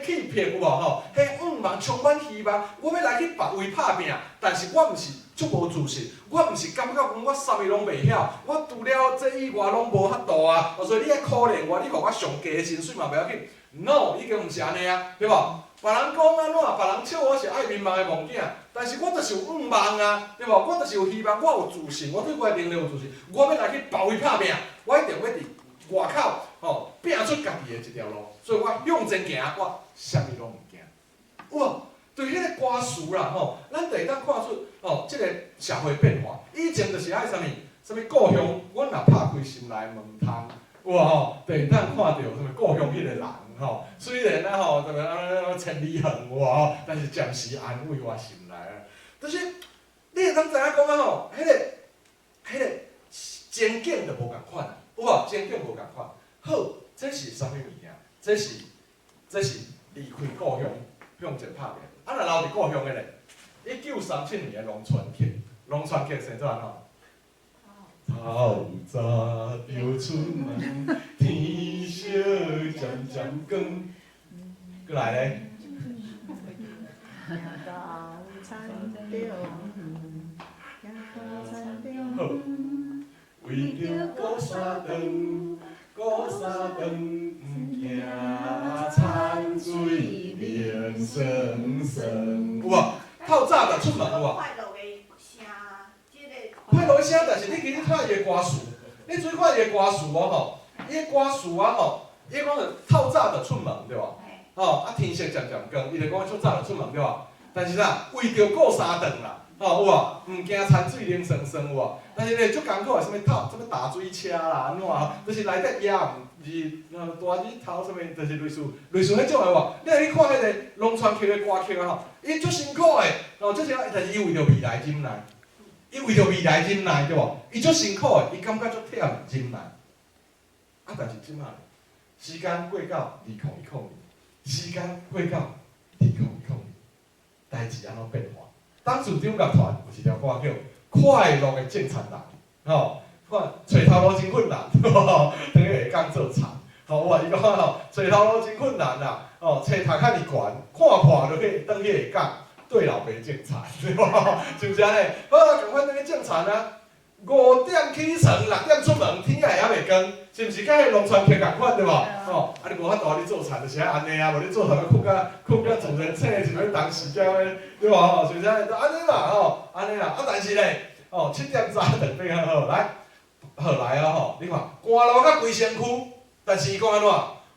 氣、彼氣魄有無吼？彼向望充滿希望，我欲來去別位拍拚，但是我毋是足無自信，我毋是感覺講我啥物攏袂曉，我除了這以外攏無法度啊。所以你愛可憐我，你予我上低的薪水嘛袂要緊。No，已經毋是按呢啊，對無？別人講按怎，別人笑我是愛眠夢的戇囝，但是我就是有向望啊，對無？我就是有希望，我有自信，我對我的能力有自信，我欲來去別位拍拚，我一定欲佇外口吼拚出家己的一條路，所以我向前行，我啥物攏毋驚。哇，對彼個歌詞啦吼，咱就會當看出吼，這個社會變化。以前就是愛啥物，啥物故鄉，阮若拍開心內門窗，有無吼？就會當看著啥物故鄉彼個人吼。雖然啊吼，啥物啊千里遠有無吼，但是暫時安慰我心內啊。就是你會當知影講啊吼，彼個前景就無仝款啊，有無？前景無仝款。好，這是啥物物件？這是離開故鄉向前拍拚。啊，若留佇故鄉的咧？1937年的農村曲，農村曲生做按怎？透早就出門，天色漸漸光。閣來咧？行到田中，行到田中。好，為著顧三頓，顧三頓，毋驚田水冷酸酸。有無？透早就出門有無？快樂的聲，這個快樂的聲，但是你其實看伊的歌詞，你注意看伊的歌詞哦吼，伊的歌詞啊吼，伊講就透早就出門對無？吼，啊天色漸漸光，伊就講足早就出門對無？但是啥，為著顧三頓啦，吼有無？毋驚田水冷酸酸有無？但是咧足艱苦的，啥物透，啥物踏水車啦，按怎吼？就是內底也毋是大日頭啥物，就是類似彼種的無？你若去看彼個農村曲的歌曲啊吼，伊足辛苦的，吼，足辛苦，但是伊為著未來忍耐，伊為著未來忍耐對無？伊足辛苦的，伊感覺足忝忍耐。啊，但是這馬時間過到2010年，時間過到2010年，代誌按怎變化。董事長共傳有一條歌叫《快樂的種田人》，吼，看揣頭路真困難，轉去下港做田，吼，有無？伊講吼，揣頭路真困難啦，哦，冊讀較爾懸，看破就去轉去下港對老爸種田，對無？是毋是按呢？好啊，仝款轉去種田啊。5點起床，6點出門，天也猶未光，是毋是佮彼農村客仝款對無？吼，啊你無法度，你做田就是愛按呢啊，無你做田欲睏甲睏甲自然醒，是欲當時才欲對無？吼，是毋是按呢？按呢嘛吼，按呢啦。啊，但是咧，哦，7點早轉變較好，來，好來哦吼，你看，寒露甲規身軀，但是伊講按怎？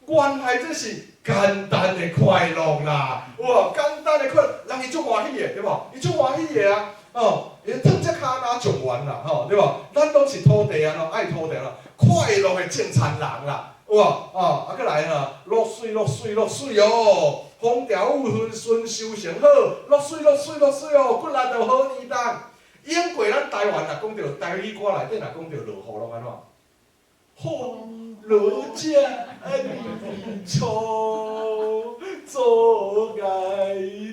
原來這是簡單的快樂啦，有無？簡單的快樂，人伊足歡喜的，對無？伊足歡喜的啊，哦，伊褪隻跤若狀元啦，吼，對無？咱攏是土地啊，愛土地啦，快樂的種田人啦，有無？哦，啊，閣來吼，落水落水落水哦，風調雨順收成好，落水落水落水哦，骨力就好年冬。永過咱台灣若講著台語歌內底若講著落雨攏按怎？風落遮爾粗，阻礙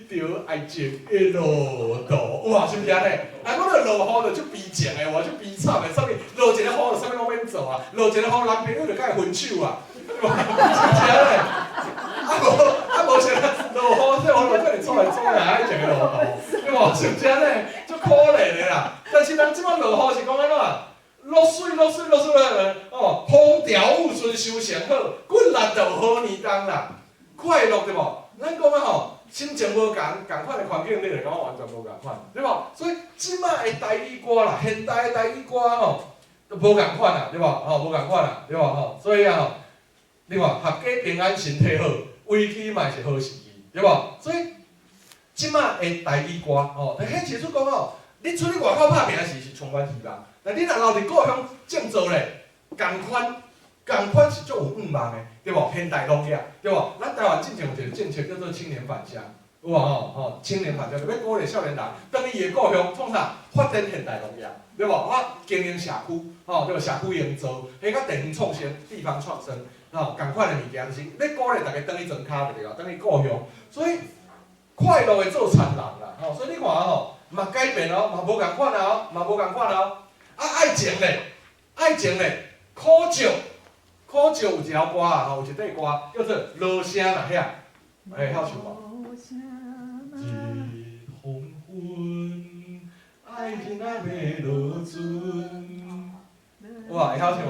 著愛情的路途。有啊，是毋是按呢？啊，講著落雨就足悲情的，哇，足悲慘的，啥物落一个雨就啥物攏免做啊，落一個雨男朋友就共伊分手啊，對無？是毋是按呢？啊無啊無像落雨，這我就叫你出來阻礙愛情的路途，對無？是毋是按呢？足可憐的啦。但是人這擺落雨是講按怎？落水落水落水哦，風調雨順收成好，骨力就有好年冬啦，快樂對無？咱講啊吼，心情無仝，仝款的環境，你就感覺完全無仝款，對無？所以這擺的台語歌啦，現代的台語歌吼，都無仝款啦，對無？吼，無仝款啦，對無？吼，所以啊吼，你看，闔家平安，身體好，危機嘛是好時機，對無？所以這擺的台語歌吼，顯示出講吼，你出去外口拍拚時是充滿希望。但你若留佇故鄉種作咧，仝款，仝款是足有願望的，對無？現代農業，對無？咱台灣進前有一個政策叫做青年返鄉，有無吼？吼，青年返鄉就欲鼓勵少年人，轉去伊的故鄉創啥？發展現代農業，對無？啊，經營社區，吼，對無？社區營造，彼較地方創生、地方創生，吼，仝款的物件，就是欲鼓勵大家轉去莊跤就對啦，轉去故鄉。所以快樂的做田人啦，吼，所以你看吼，嘛改變哦，嘛無仝款啊，嘛無仝款哦。啊，愛情咧，愛情咧，可笑，可笑有一條歌啊，吼，有一塊歌叫做《落聲若響》，會曉唱無？日黃昏，愛情仔欲落船，有無？會曉唱無？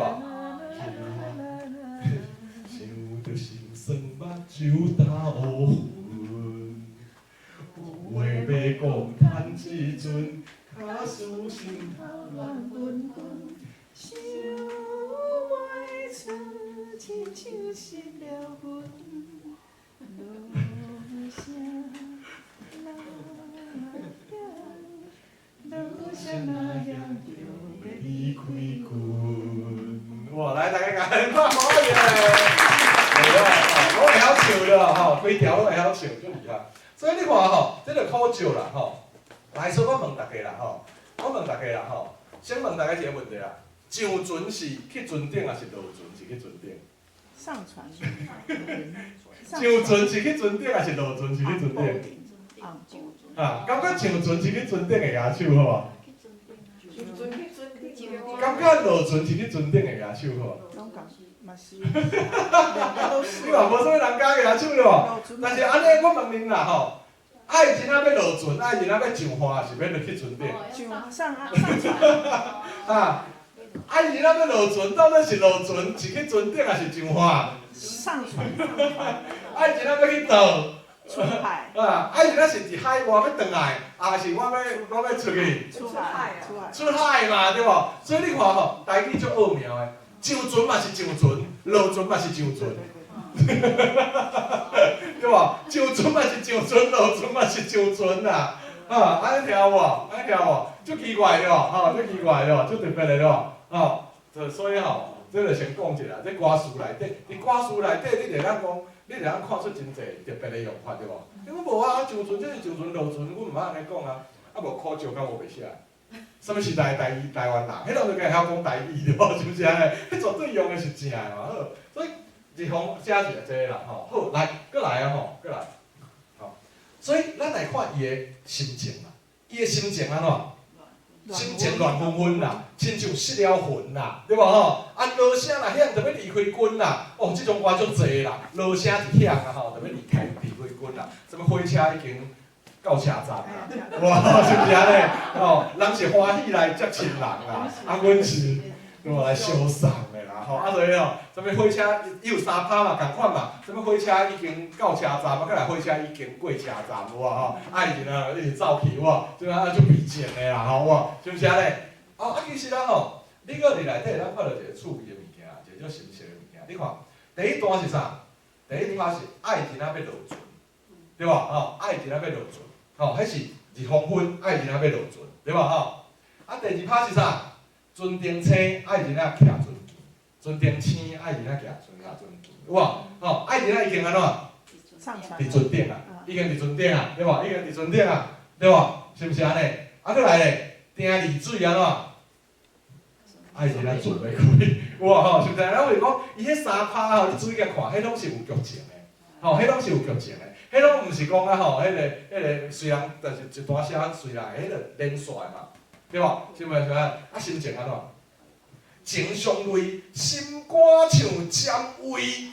想著心酸，目睭焦昏，有話欲講，趁這陣。假使心頭亂紛紛，想袂出，親像失了魂。落聲若響，落聲若響，就欲離開阮。哇！來，大家共拍鼓耶！我會曉唱了吼，規條攏會曉唱，足厲害。所以你看吼，這個可笑啦吼。來，所以我問大家啦吼，我問大家啦吼，先問大家一個問題啦：上船是去船頂，抑是落船是去船頂？上船。上船是去船頂，抑是落船是去船頂？啊，感覺上船是去船頂的舉手好無？感覺落船是去船頂的舉手好無？你嘛無啥物人敢舉手對無？但是按呢，我問恁啦吼。愛情仔欲落船，愛情仔欲上岸，是欲落去船頂？上上上船。啊！愛情仔欲落船，到底是落船是去船頂，抑是上岸？上船。愛情仔欲去倒？出海。啊！愛情仔是佇海外欲轉來，抑是我欲出去？出海。出海。出海嘛，對無？所以你看吼，台語足奧妙的，上船嘛是上船，落船嘛是上船。對無？上船嘛是上船，落船嘛是上船啦。啊，按呢聽有無？按呢聽有無？足奇怪對無？吼，足奇怪對無？足特別的對無？吼，所以吼，這就先講一下，這歌詞內底，佇歌詞內底，你就會當講，你就會當看出真濟特別的用法對無？你講無啊，上船這是上船，落船，阮毋捌按呢講啊。啊無可笑敢無白寫？啥物時代的台語台灣人？彼當陣敢會曉講台語對無？是毋是按呢？彼絕對用的是正的嘛。好，所以日方寫是這個啦吼。好，來，閣來啊吼，閣來。吼，所以咱來看伊的心情啦，伊的心情按怎？心情亂紛紛啦，親像失了魂啦，對無吼？啊，鑼聲若響，就欲離開軍啦。哦，這種歌足濟啦，鑼聲一響啊吼，就欲離開軍啦。啥物火車已經到車站啦，哇，是毋是按呢？吼，人是歡喜來接親人啦，啊，阮是對無來相送的啦，吼，啊，所以吼，啥物火車伊有三拍嘛，仝款嘛，啥物火車已經到車站，啊，閣來火車已經過車站，有無吼？啊，伊就啊一直走去，有無？對啊，足悲情的啦，吼，有無？是毋是按呢？哦，啊，其實咱吼，你閣佇內底，咱看著一個趣味的物件，一個足神奇的物件。你看，第一段是啥？第一段是愛人仔欲落船，對無？吼，愛人仔欲落船，吼，彼是日黃昏，愛人仔欲落船，對無？吼，啊，第二拍是啥？船頂星，愛人仔徛船墘，船頂星，愛人仔徛船墘，有無？吼，愛人仔已經按怎？上船。佇船頂啊，已經佇船頂啊，對無？已經佇船頂啊，對無？是毋是按呢？啊，閣來咧，定離水按怎？愛人仔船欲開，有無吼？是毋是？咱有講，伊彼三拍吼，你注意共看，彼攏是有劇情的，吼，彼攏是有劇情的，彼攏毋是講啊吼，彼個雖然，但是一段寫雖然，彼個連續嘛，對無？是毋是？啊，心情按怎？情相累，心肝像針位，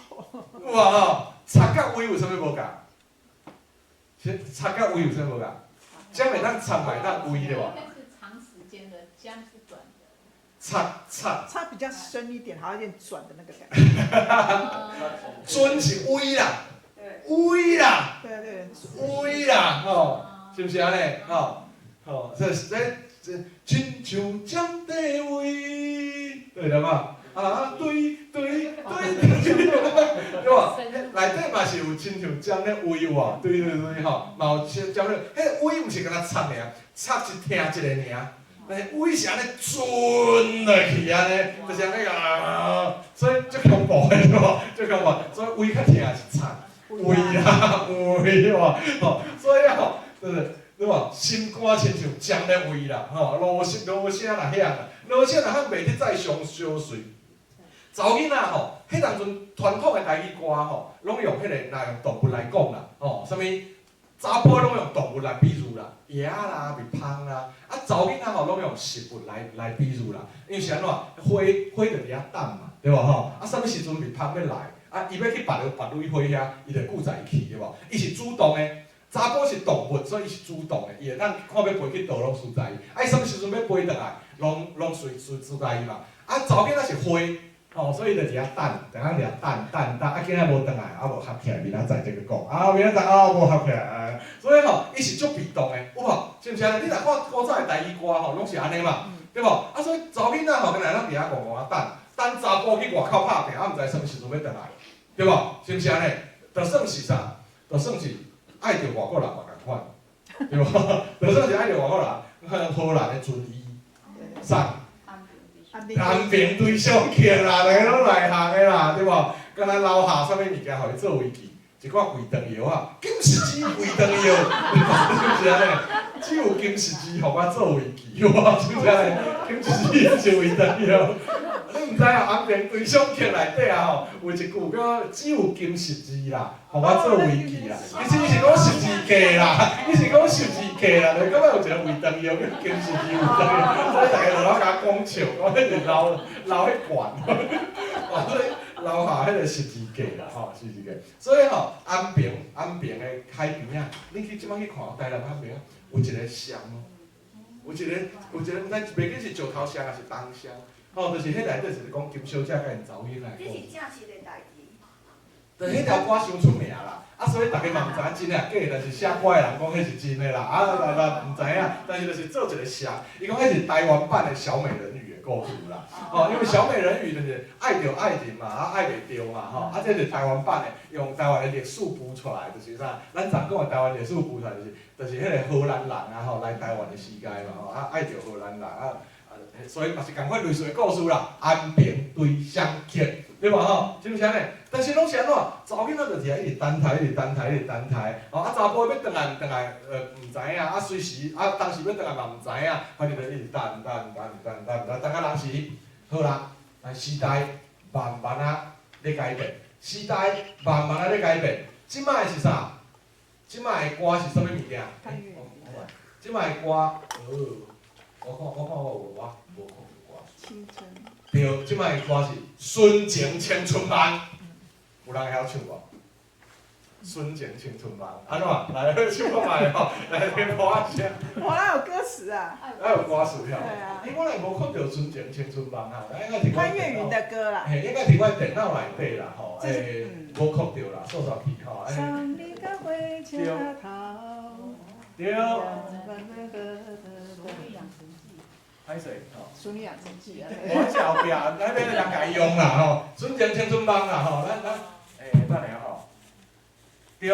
有無吼？插佮位有啥物無仝？插佮位有啥物無仝？針會當插嘛會當位對無？那是長時間的，漿是短的。插插。插比較深一點，好像有點轉的那個感覺。船是位啦，位啦，對對。位啦，吼，是毋是按呢？吼，吼，這親像針地位，對了嘛？啊，對對對對，對無？內底嘛是有親像針咧位有無？對對對吼，嘛有針咧，彼個位毋是干焦插爾，插是疼一个爾，但是位是按呢鑽落去按呢，就是按呢啊，所以足恐怖的對無？足恐怖，所以位較疼是插位啦，位無？吼，所以吼，就是對無？心肝親像針咧位啦，吼，鑼聲若響啦，鑼聲若響袂得再傷相隨。查某囡仔吼，彼當陣傳統的台語歌吼，攏用彼個，若用動物來講啦，吼，啥物查埔攏用動物來比喻啦，鴨仔啦、蜜蜂啦，啊，查某囡仔吼攏用食物來比喻啦，因為是按怎，花花就佇遐等嘛，對無吼？啊，啥物時陣蜜蜂欲來，啊，伊欲去別个別蕊花遐，伊就久在去，對無？伊是主動的，查埔是動物，所以伊是主動的，伊會當看欲飛去佗攏隨在伊，啊，伊啥物時陣欲飛轉來，攏隨在伊嘛。啊，查某囡仔是花。吼，所以就佇遐等，佇遐等等等，啊，囝仔無轉來，啊無合起來，明仔載再閣講，啊明仔載啊無合起來，啊，所以吼，伊是足被動的，有無？是毋是按呢？你若看古早的台語歌吼，攏是按呢嘛，對無？啊，所以查某囡仔吼，敢若攏佇遐戇戇仔等，等查埔去外口拍拚，啊，毋知啥物時陣欲轉來，對無？是毋是按呢？就算是啥？就算是愛著外國人嘛仝款，對無？就算是愛著外國人，荷蘭的船醫，啥？安平對象客啦，逐个攏內行的啦，對無？敢若樓下啥物物件，予伊做違記，一寡胃腸藥啊，金十字胃腸藥，是毋是按呢？只有金十字予我做違記，有無？是毋是按呢？金十字是胃腸藥。你毋知啊？安平對象客內底啊吼，有一句叫只有金十字啦，予我做違記啦。其實伊是講十字架啦，伊是講十字架啦，就感覺有一個胃腸藥叫金十字胃腸藥，所以逐个就攏共我講笑，講彼是留彼罐，所以留下彼個十字架啦，吼，十字架。所以吼，安平的海邊仔，你去這擺去看台南海邊仔，有一個像，有一個毋知袂記是石頭像抑是銅像，吼，就是彼內底就是講金小姐佮𪜶查某囡仔的故事。這是正實的代誌。就彼條歌傷出名啦，啊，所以逐家嘛毋知影真抑假，但是寫歌的人講彼是真的啦，啊，啦毋知影，但是就是做一個像，伊講彼是台灣版的小美人魚的故事啦，吼，因為小美人魚就是愛著愛人嘛，啊愛袂著嘛，吼，啊這是台灣版的，用台灣的歷史譜出來，就是啥，咱昨講的台灣歷史譜出來，就是彼個荷蘭人啊吼來台灣的時代嘛，吼，啊愛著荷蘭人啊。所以嘛是仝款類似的故事啦，安平對雙客，對無吼？是毋是按呢？但是攏是按怎？查某囡仔就是遐一直等待，一直等待，一直等待。吼啊，查埔欲轉來毋轉來，毋知影。啊，隨時啊，當時欲轉來嘛毋知影。反正就一直等等等等等等，等到人時好啦，但時代慢慢仔咧改變，時代慢慢仔咧改變。這擺是啥？這擺的歌是啥物物件？這擺的歌，哦，我看我有無，我無看著歌詞。青春。對，這擺的歌是《純情青春夢》，有人會曉唱無？純情青春夢，按怎？來，唱看覓吼，來聽歌一下。我哪有歌詞啊？哪有歌詞吼？對啊。欸，我來無看著純情青春夢啊，應該佇潘越雲的歌啦。嘿，應該佇我電腦內底啦，吼，欸，無看著啦，煞煞去吼。送你到火車頭。對。歹勢吼。淑女養成記啊。我這後壁，咱欲人共伊用啦吼，純情青春夢啦吼，咱，欸，等下吼。對，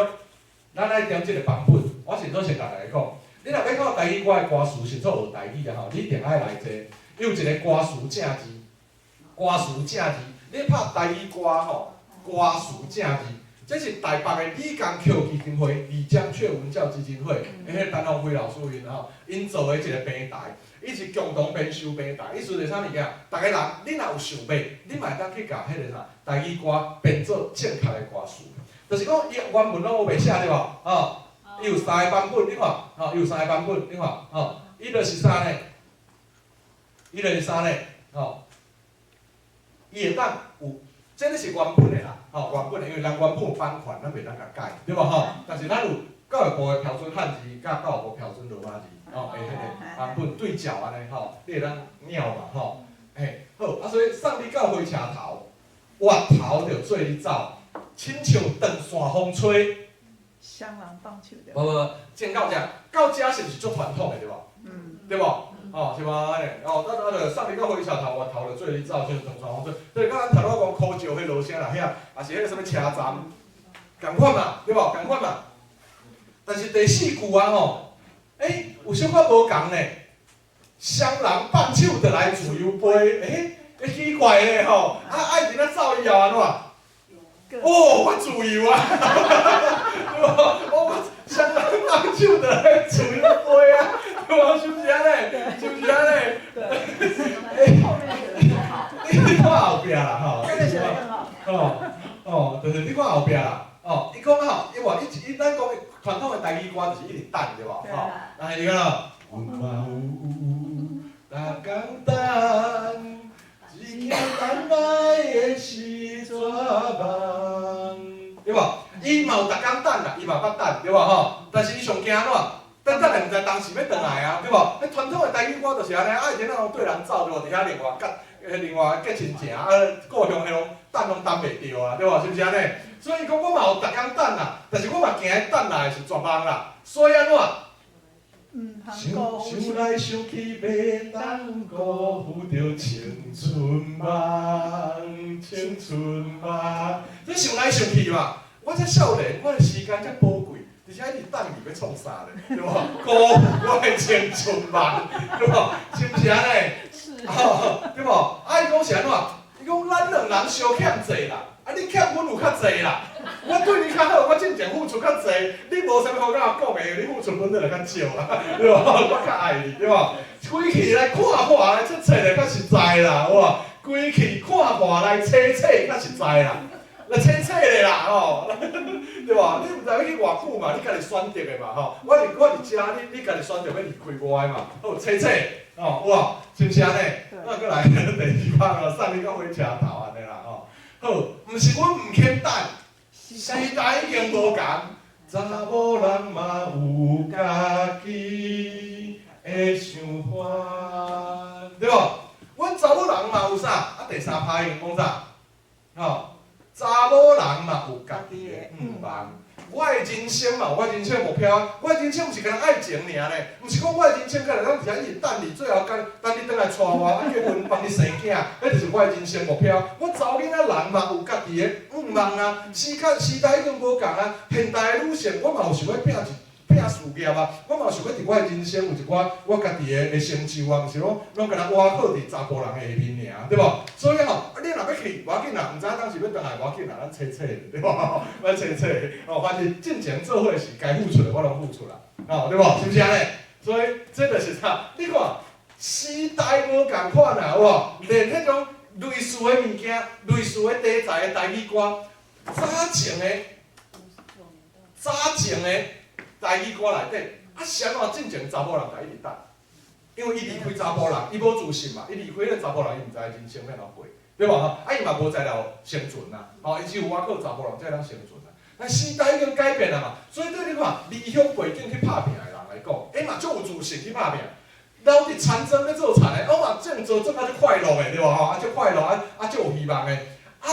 咱愛點這個版本。我先做先共大家講，你若欲看台語歌的歌詞，是做學台語啊吼，你一定愛來這。伊有一個歌詞正字，歌詞正字，你拍台語歌吼，歌詞正字，這是台北的李江抾基金會、李江鵲文教基金會，彼個陳鴻輝老師𪜶吼，𪜶做的一個平台，伊是共同編修平台，意思是啥物件？逐个人，你若有想欲，你嘛會當去共彼個啥台語歌編做正確的歌詞。就是講，伊原文攏無白寫對無？吼，伊有三個版本，你看，吼，伊有三個版本，你看，吼，伊就是啥呢？伊就是啥呢？吼，伊會當有，這個是原本的啦，吼，原本的，因為人原本有版權，咱袂當共改，對無吼？但是咱有教育部的標準漢字，佮教育部標準羅馬字，吼，的彼個版本對照按呢，吼，你會當鳥嘛，吼，嘿，好，啊，所以送你到火車頭，越頭就做你走。親像長線風吹，雙人放手對無無，正到遮，到遮是毋是足傳統的對無？嗯。對無？哦，是無按呢？哦，咱啊就送你到火車頭，越頭就做你走，像長線風吹。對，佮咱頭拄仔講箍石彼鑼聲啦，遐，也是彼個啥物車站，仝款嘛，對無？仝款嘛。但是第四句啊吼，欸，有小可無仝呢。雙人放手就來自由飛，欸，欸奇怪咧吼，啊愛情啊走以後按怎？哦，我自由啊！對無？哦，我雙人放手就來自由飛啊！對無？是毋是按呢？是毋是按呢？欸，後面寫得好。你看後壁啦，吼。這個寫得更好。哦哦，就是你看後壁啦，哦，伊講吼，伊話伊伊咱講傳統的台語歌就是一直等對無？吼，但是伊講咯，阮嘛有逐工等，只驚等來的是絕望，對無？伊嘛有逐工等啦，伊嘛捌等，對無吼？但是伊上驚按怎？等等來毋知當時欲轉來啊，對無？彼傳統的台語歌就是按呢，啊，以前咱攏對人走對無？佇遐另外結，另外結親情，啊，故鄉彼攏等攏等袂著啊，對無？是毋是按呢？所以伊講我嘛有逐工等啦，但是我嘛驚等來的是絕望啦，所以按怎？想想來想去，袂當辜負著青春夢，青春夢。這想來想去嘛，我這少年，我的時間遮寶貴，而且一直等伊欲創啥咧，對無？辜負我的青春夢，對無？是毋是按呢？是。對無？啊，伊講是按怎？伊講咱兩人相欠債啦，啊，你欠阮有較濟啦。我對你較好，我進前付出較濟，你無啥物好佮我講的，你付出本來就較少啊，對無？我較愛你，對無？規氣來看破來切切的較實在啦，有無？規氣看破來切切較實在啦，來切切的啦，吼，對無？你毋知欲去偌久嘛，你家己選擇的嘛，吼。我佇遮，你家己選擇欲離開我的嘛，好，切切，吼，有無？是毋是按呢？咱閣來第二拍咯，送你到火車頭按呢啦，吼。好，毋是阮毋肯等。時代已經無仝，查某人嘛有家己的想法，對無？阮查某人嘛有啥？啊，第三拍伊講啥？吼，查某人嘛有家己的願望。我的人生嘛有我人生的目標，我的人生毋是干焦愛情爾呢，毋是講我的人生干焦攏伫遐一直等你，最後等等你轉來娶我，啊結婚幫你生囝，彼就是我的人生目標。我查某囡仔人嘛有家己的願望啊，時代已經無仝啊，現代的女性我嘛有想欲拼一拼事業啊，我嘛有想欲佇我的人生有一寡我家己的成就啊，毋是講攏干焦倚靠佇查埔人的下面爾，對無？所以吼，啊你若欲去，無要緊啦，毋知影當時欲轉來無要緊啦，咱切切對無？咱切切，哦，反正進前做伙是該付出的，我攏付出啦，哦，對無？是毋是按呢？所以這就是啥？你看時代無仝款啊，有無？連彼種類似的物件、類似的題材的台語歌，早前的、早前的。台語歌內底，啊是按怎進前查埔人就一直等？因為伊離開查埔人，伊無自信嘛，伊離開彼個查埔人，伊毋知人生欲按怎過，對無吼？啊，伊嘛無材料生存啊，吼，伊只有倚靠查埔人才會當生存啊。但時代已經改變啊嘛，所以對你看，離鄉背井去拍拼的人來講，欸嘛足有自信去拍拼。留佇田莊咧做田的，我嘛種做種啊足快樂的，對無吼？啊足快樂，啊啊足有希望的。啊，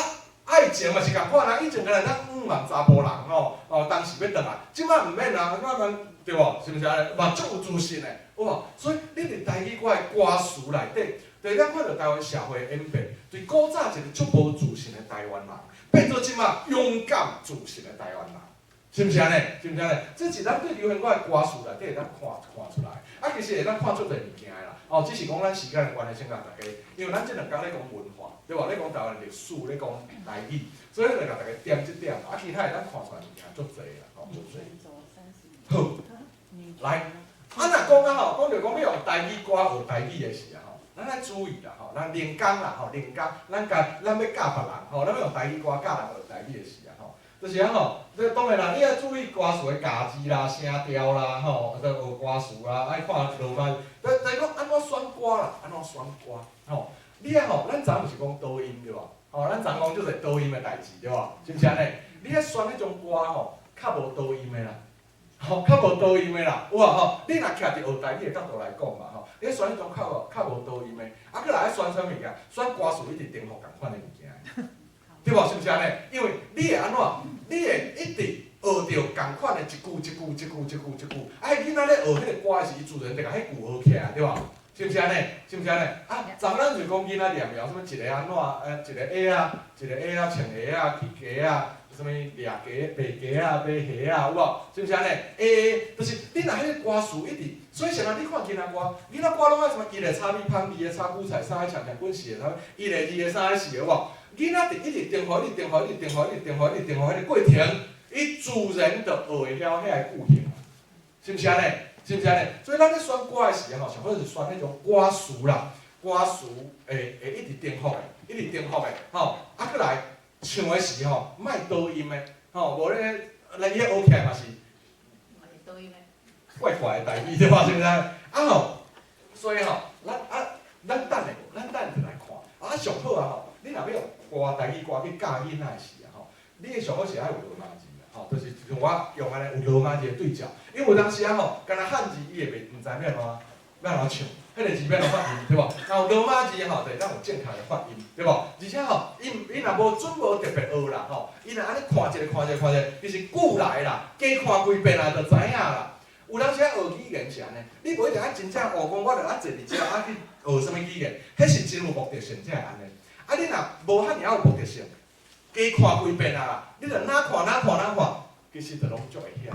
愛情嘛是仝款啊，以前敢若咱向望查埔人吼，哦，當時欲轉來，這擺毋免啊，這擺對無？是毋是按呢？嘛足有自信的，有無？所以你佇台語歌的歌詞內底，就咱看著台灣社會演變，對古早一個足無自信的台灣人，變做這擺勇敢自信的台灣人。是毋是按呢？是毋是按呢？這是咱對流行歌的歌詞內底會當看看出來。啊，其實會當看足濟物件的啦。哦，只是講咱時間的關係，先共大家，因為咱這兩工咧講文化，對無？咧講台灣歷史，咧講台語，所以就共大家點這點。啊，其他會當看出來物件足濟啦，吼，足濟。好，來，啊，若講啊吼，講著講欲用台語歌學台語的時啊吼，咱愛注意啦吼，咱靈工啦吼，靈工，咱共咱欲教別人吼，咱欲用台語歌教人學台語的時啊吼，就是按吼，這當然啦，你愛注意歌詞的咬字啦、聲調啦，吼，就學歌詞啦，愛看羅馬，但但講按怎選歌啦，按怎選歌，吼，你愛吼，咱昨毋是講抖音對無？吼，咱昨講就是抖音的代誌對無？是毋是按呢？你愛選彼種歌吼，較無抖音的啦。吼，較無抖音的啦，有無吼？你若徛佇學台語的角度來講嘛吼，你選彼種較無抖音的，啊，閣來愛選啥物件？選歌詞一直重複仝款的物件，對無？是毋是按呢？因為你會按怎？你會一直學著仝款的一句一句一句一句一句，啊，彼囡仔咧學彼個歌的時，伊自然就共彼句學起來，對無？是毋是按呢？是毋是按呢？啊，昨咱就講囡仔念謠，啥物一个按怎？一個鞋仔，一個鞋仔穿鞋仔去街仔。啥物掠雞、白雞仔、買蝦仔，有無？是毋是按呢？欸，就是你若彼個歌詞一直，所以現在你看囡仔歌，囡仔歌攏愛啥物？一个炒米香，二个炒韭菜，三个長長棍，四個啥物？一个、二个、三個、四個，有無？囡仔佇一直重複、一直重複、一直重複、一直重複、一直重複彼個過程，伊自然就學會曉遐個句型，是毋是按呢？是毋是按呢？所以咱咧選歌的時候吼，上好是選彼種歌詞啦，歌詞會會一直重複的，一直重複的，吼，啊，閣來。唱的時吼，莫抖音的，吼，無咧，來伊學起來嘛是怪怪的代誌，對吧？是毋是？啊吼，所以吼，咱啊，咱等下，咱等下來看。啊，上好啊吼，你若欲用歌台語歌去教囡仔的時啊吼，你的上好是愛有羅馬字啦，吼，就是像我用按呢有羅馬字的對照，因為有當時啊吼，干焦漢字伊會袂毋知欲按怎欲按怎唱。彼個字欲按怎發音，對無？若有羅馬字吼，就會當有正確的發音，對無？而且吼，伊伊若無準無特別學啦吼，伊若按呢看一个看一个看一个，其實久來啦，加看幾遍啊，就知影啦。有當時啊學語言是按呢，你無一定愛真正學講，我著愛坐佇遮啊去學啥物語言，彼是真有目的性才會按呢。啊，你若無遐爾仔有目的性，加看幾遍啊啦，你著哪看哪看哪看，其實就攏足會曉，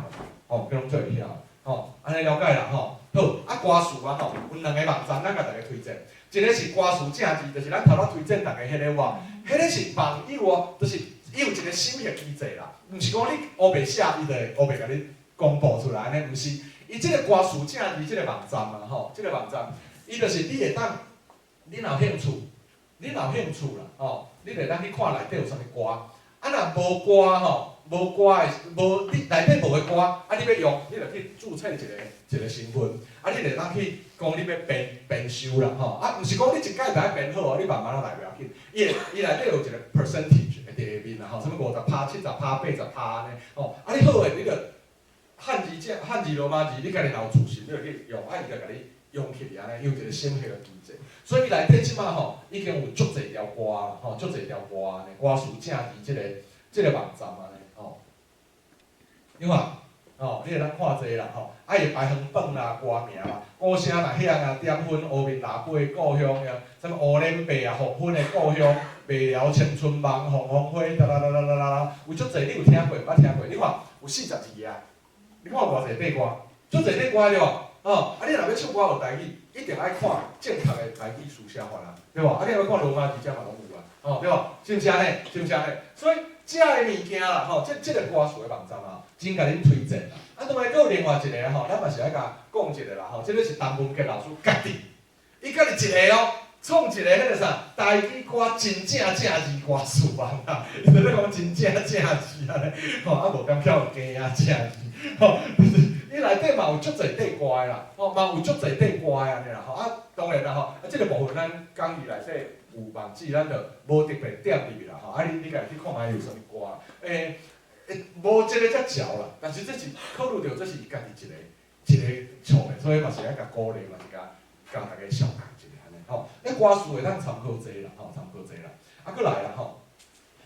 吼，攏足會曉，吼，按呢了解啦，吼。好，啊歌詞啊吼，有兩個網站，咱共大家推薦。一個是歌詞正字，就是咱頭拄推薦大家彼个話，彼個是網友哦，就是伊有一個審核機制啦，毋是講你烏白寫，伊就會烏白共你公布出來按呢，毋是。伊這個歌詞正字這個網站啊吼，這個網站，伊就是你會當，你若有興趣，你若有興趣啦，吼，你就會當去看內底有啥物歌。啊，若無歌吼，無歌的，無你內底無的歌，啊，你欲用，你就去註冊一個一個身份，啊，你就會當去講你欲編編修啦，吼，啊，毋是講你一擺就愛編好哦，你慢慢仔來袂要緊。伊會伊內底有一個 percentage 會佇下面啦，吼，啥物50%、70%、80%按呢，吼，啊，你好的，你就漢字正漢字羅馬字，你家己若有自信，你就去用，啊，伊就共你用起來按呢，有一個審核的機制。所以伊內底這擺吼，已經有足濟條歌啦，吼，足濟條歌按呢，歌詞正字這個這個網站按呢，吼。你看，吼，你會當看這啦，吼，啊，伊排行榜啦、歌名啦、鼓聲若響啊、點分、烏面喇叭故鄉呀，啥物烏臉白啊、黃昏的故鄉、袂了青春夢、鳳凰花，哒啦啦啦啦啦啦，有足濟，你有聽過？捌聽過？你看有42個，你看偌濟塊歌，足濟塊歌對無？哦，啊，你若欲唱歌學台語，一定愛看正確的台語書寫法啊，對無？啊，你若欲看羅馬字，遮嘛攏有啊，哦，對無？是毋是按呢？是毋是按呢？所以這个物件啦，吼，這這個歌詞的網站啊，真共恁推薦啦。啊，當然閣有另外一個吼，咱嘛是愛共講一個啦，吼，這個是陳文傑老師家己，伊家己一个哦，創一個彼個啥，台語歌真正正字歌詞網啦，伊就咧講真正正字按呢，吼，啊無敢巧有加仔正字，吼，就是伊內底嘛有足濟塊歌的啦，吼嘛有足濟塊歌的按呢啦，吼啊當然啦吼，啊這個部分咱講義內底有網址，咱就無特別點入去啦，吼啊你家己去看覓有啥物歌，無這個遮潮啦，但是這是考慮著這是伊家己一個一個唱的，所以嘛是愛共鼓勵，嘛是共共大家小講一下按呢，吼。那歌詞會當參考這啦，吼參考這啦，啊閣來啦吼，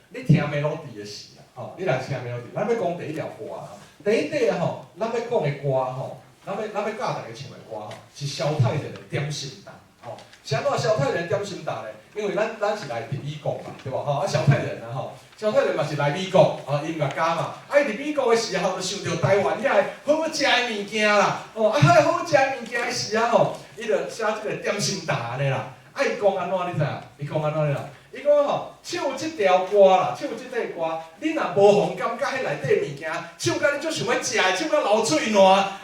你聽 melody 的時啦，吼，你來聽 melody，咱欲講第一條歌吼，第一塊吼，咱欲講的歌吼，咱欲教大家唱的歌吼，是蕭泰然的《點心擔》吼。是按怎蕭泰然點心擔咧？因為咱是來佇美國嘛，對無吼？啊，蕭泰然啊吼，蕭泰然嘛是來美國，啊，音樂家嘛。啊，伊佇美國的時候，就想著台灣遐個好食的物件啦，哦，啊，彼個好食的物件的時啊吼，伊就寫這個點心擔按呢啦。啊，伊講按怎你知影？伊講按怎啦？伊講吼，唱這條歌啦，唱這塊歌，你若無予人感覺彼內底物件，唱甲你足想欲食的，唱甲流喙瀾，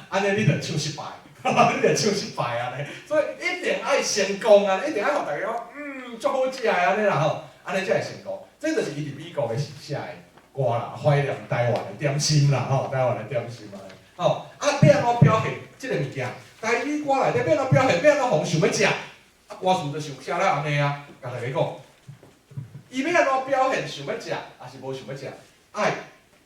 按呢你就唱失敗，你就唱失敗按呢。所以一定愛成功啊，一定愛予大家講，足好食的按呢啦吼，按呢才會成功。這就是伊佇美國的時寫的歌啦，懷念台灣的點心啦，吼，台灣的點心啊，吼，啊，欲按怎表現這個物件？台語歌內底欲按怎表現？欲按怎予人想欲食？啊，歌詞就想寫了按呢啊，共大家講。伊欲按怎表現想欲食，抑是無想欲食？愛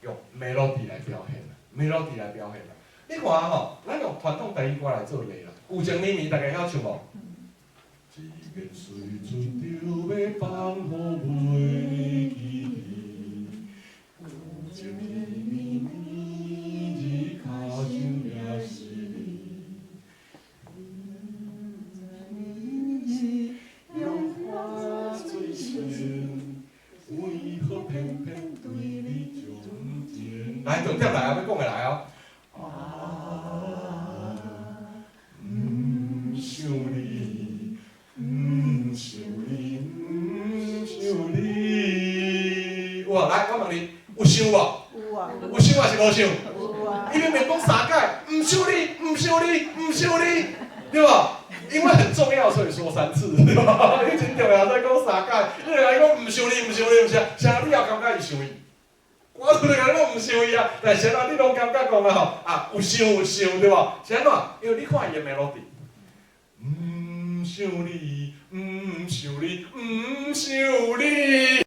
用 melody 來表現啦，melody 來表現啦。你看吼，咱用傳統台語歌來做例啦。舊情綿綿，大家曉唱無？一眼水出著欲放予袂記得，舊情綿綿，日跤手也是你。用花水深，為何偏偏對你鍾情？來，重點來啊，欲講的來哦。啊，毋想你，毋想你，毋想你。有無？來，我問你，有想無？有啊。有想抑是無想？有啊。伊明明講三擺，毋想你，毋想你，毋想你，對無？因為很重要，所以說三次，對無？你真重要，所以講三擺。你來講毋想你，毋想你，毋想，啥你也感覺伊想伊？我就共你講毋想伊啊，但是啥你攏感覺講啊吼，啊有想有想對無？是按怎？因為你看伊的 melody，毋想你，毋想你，毋想你，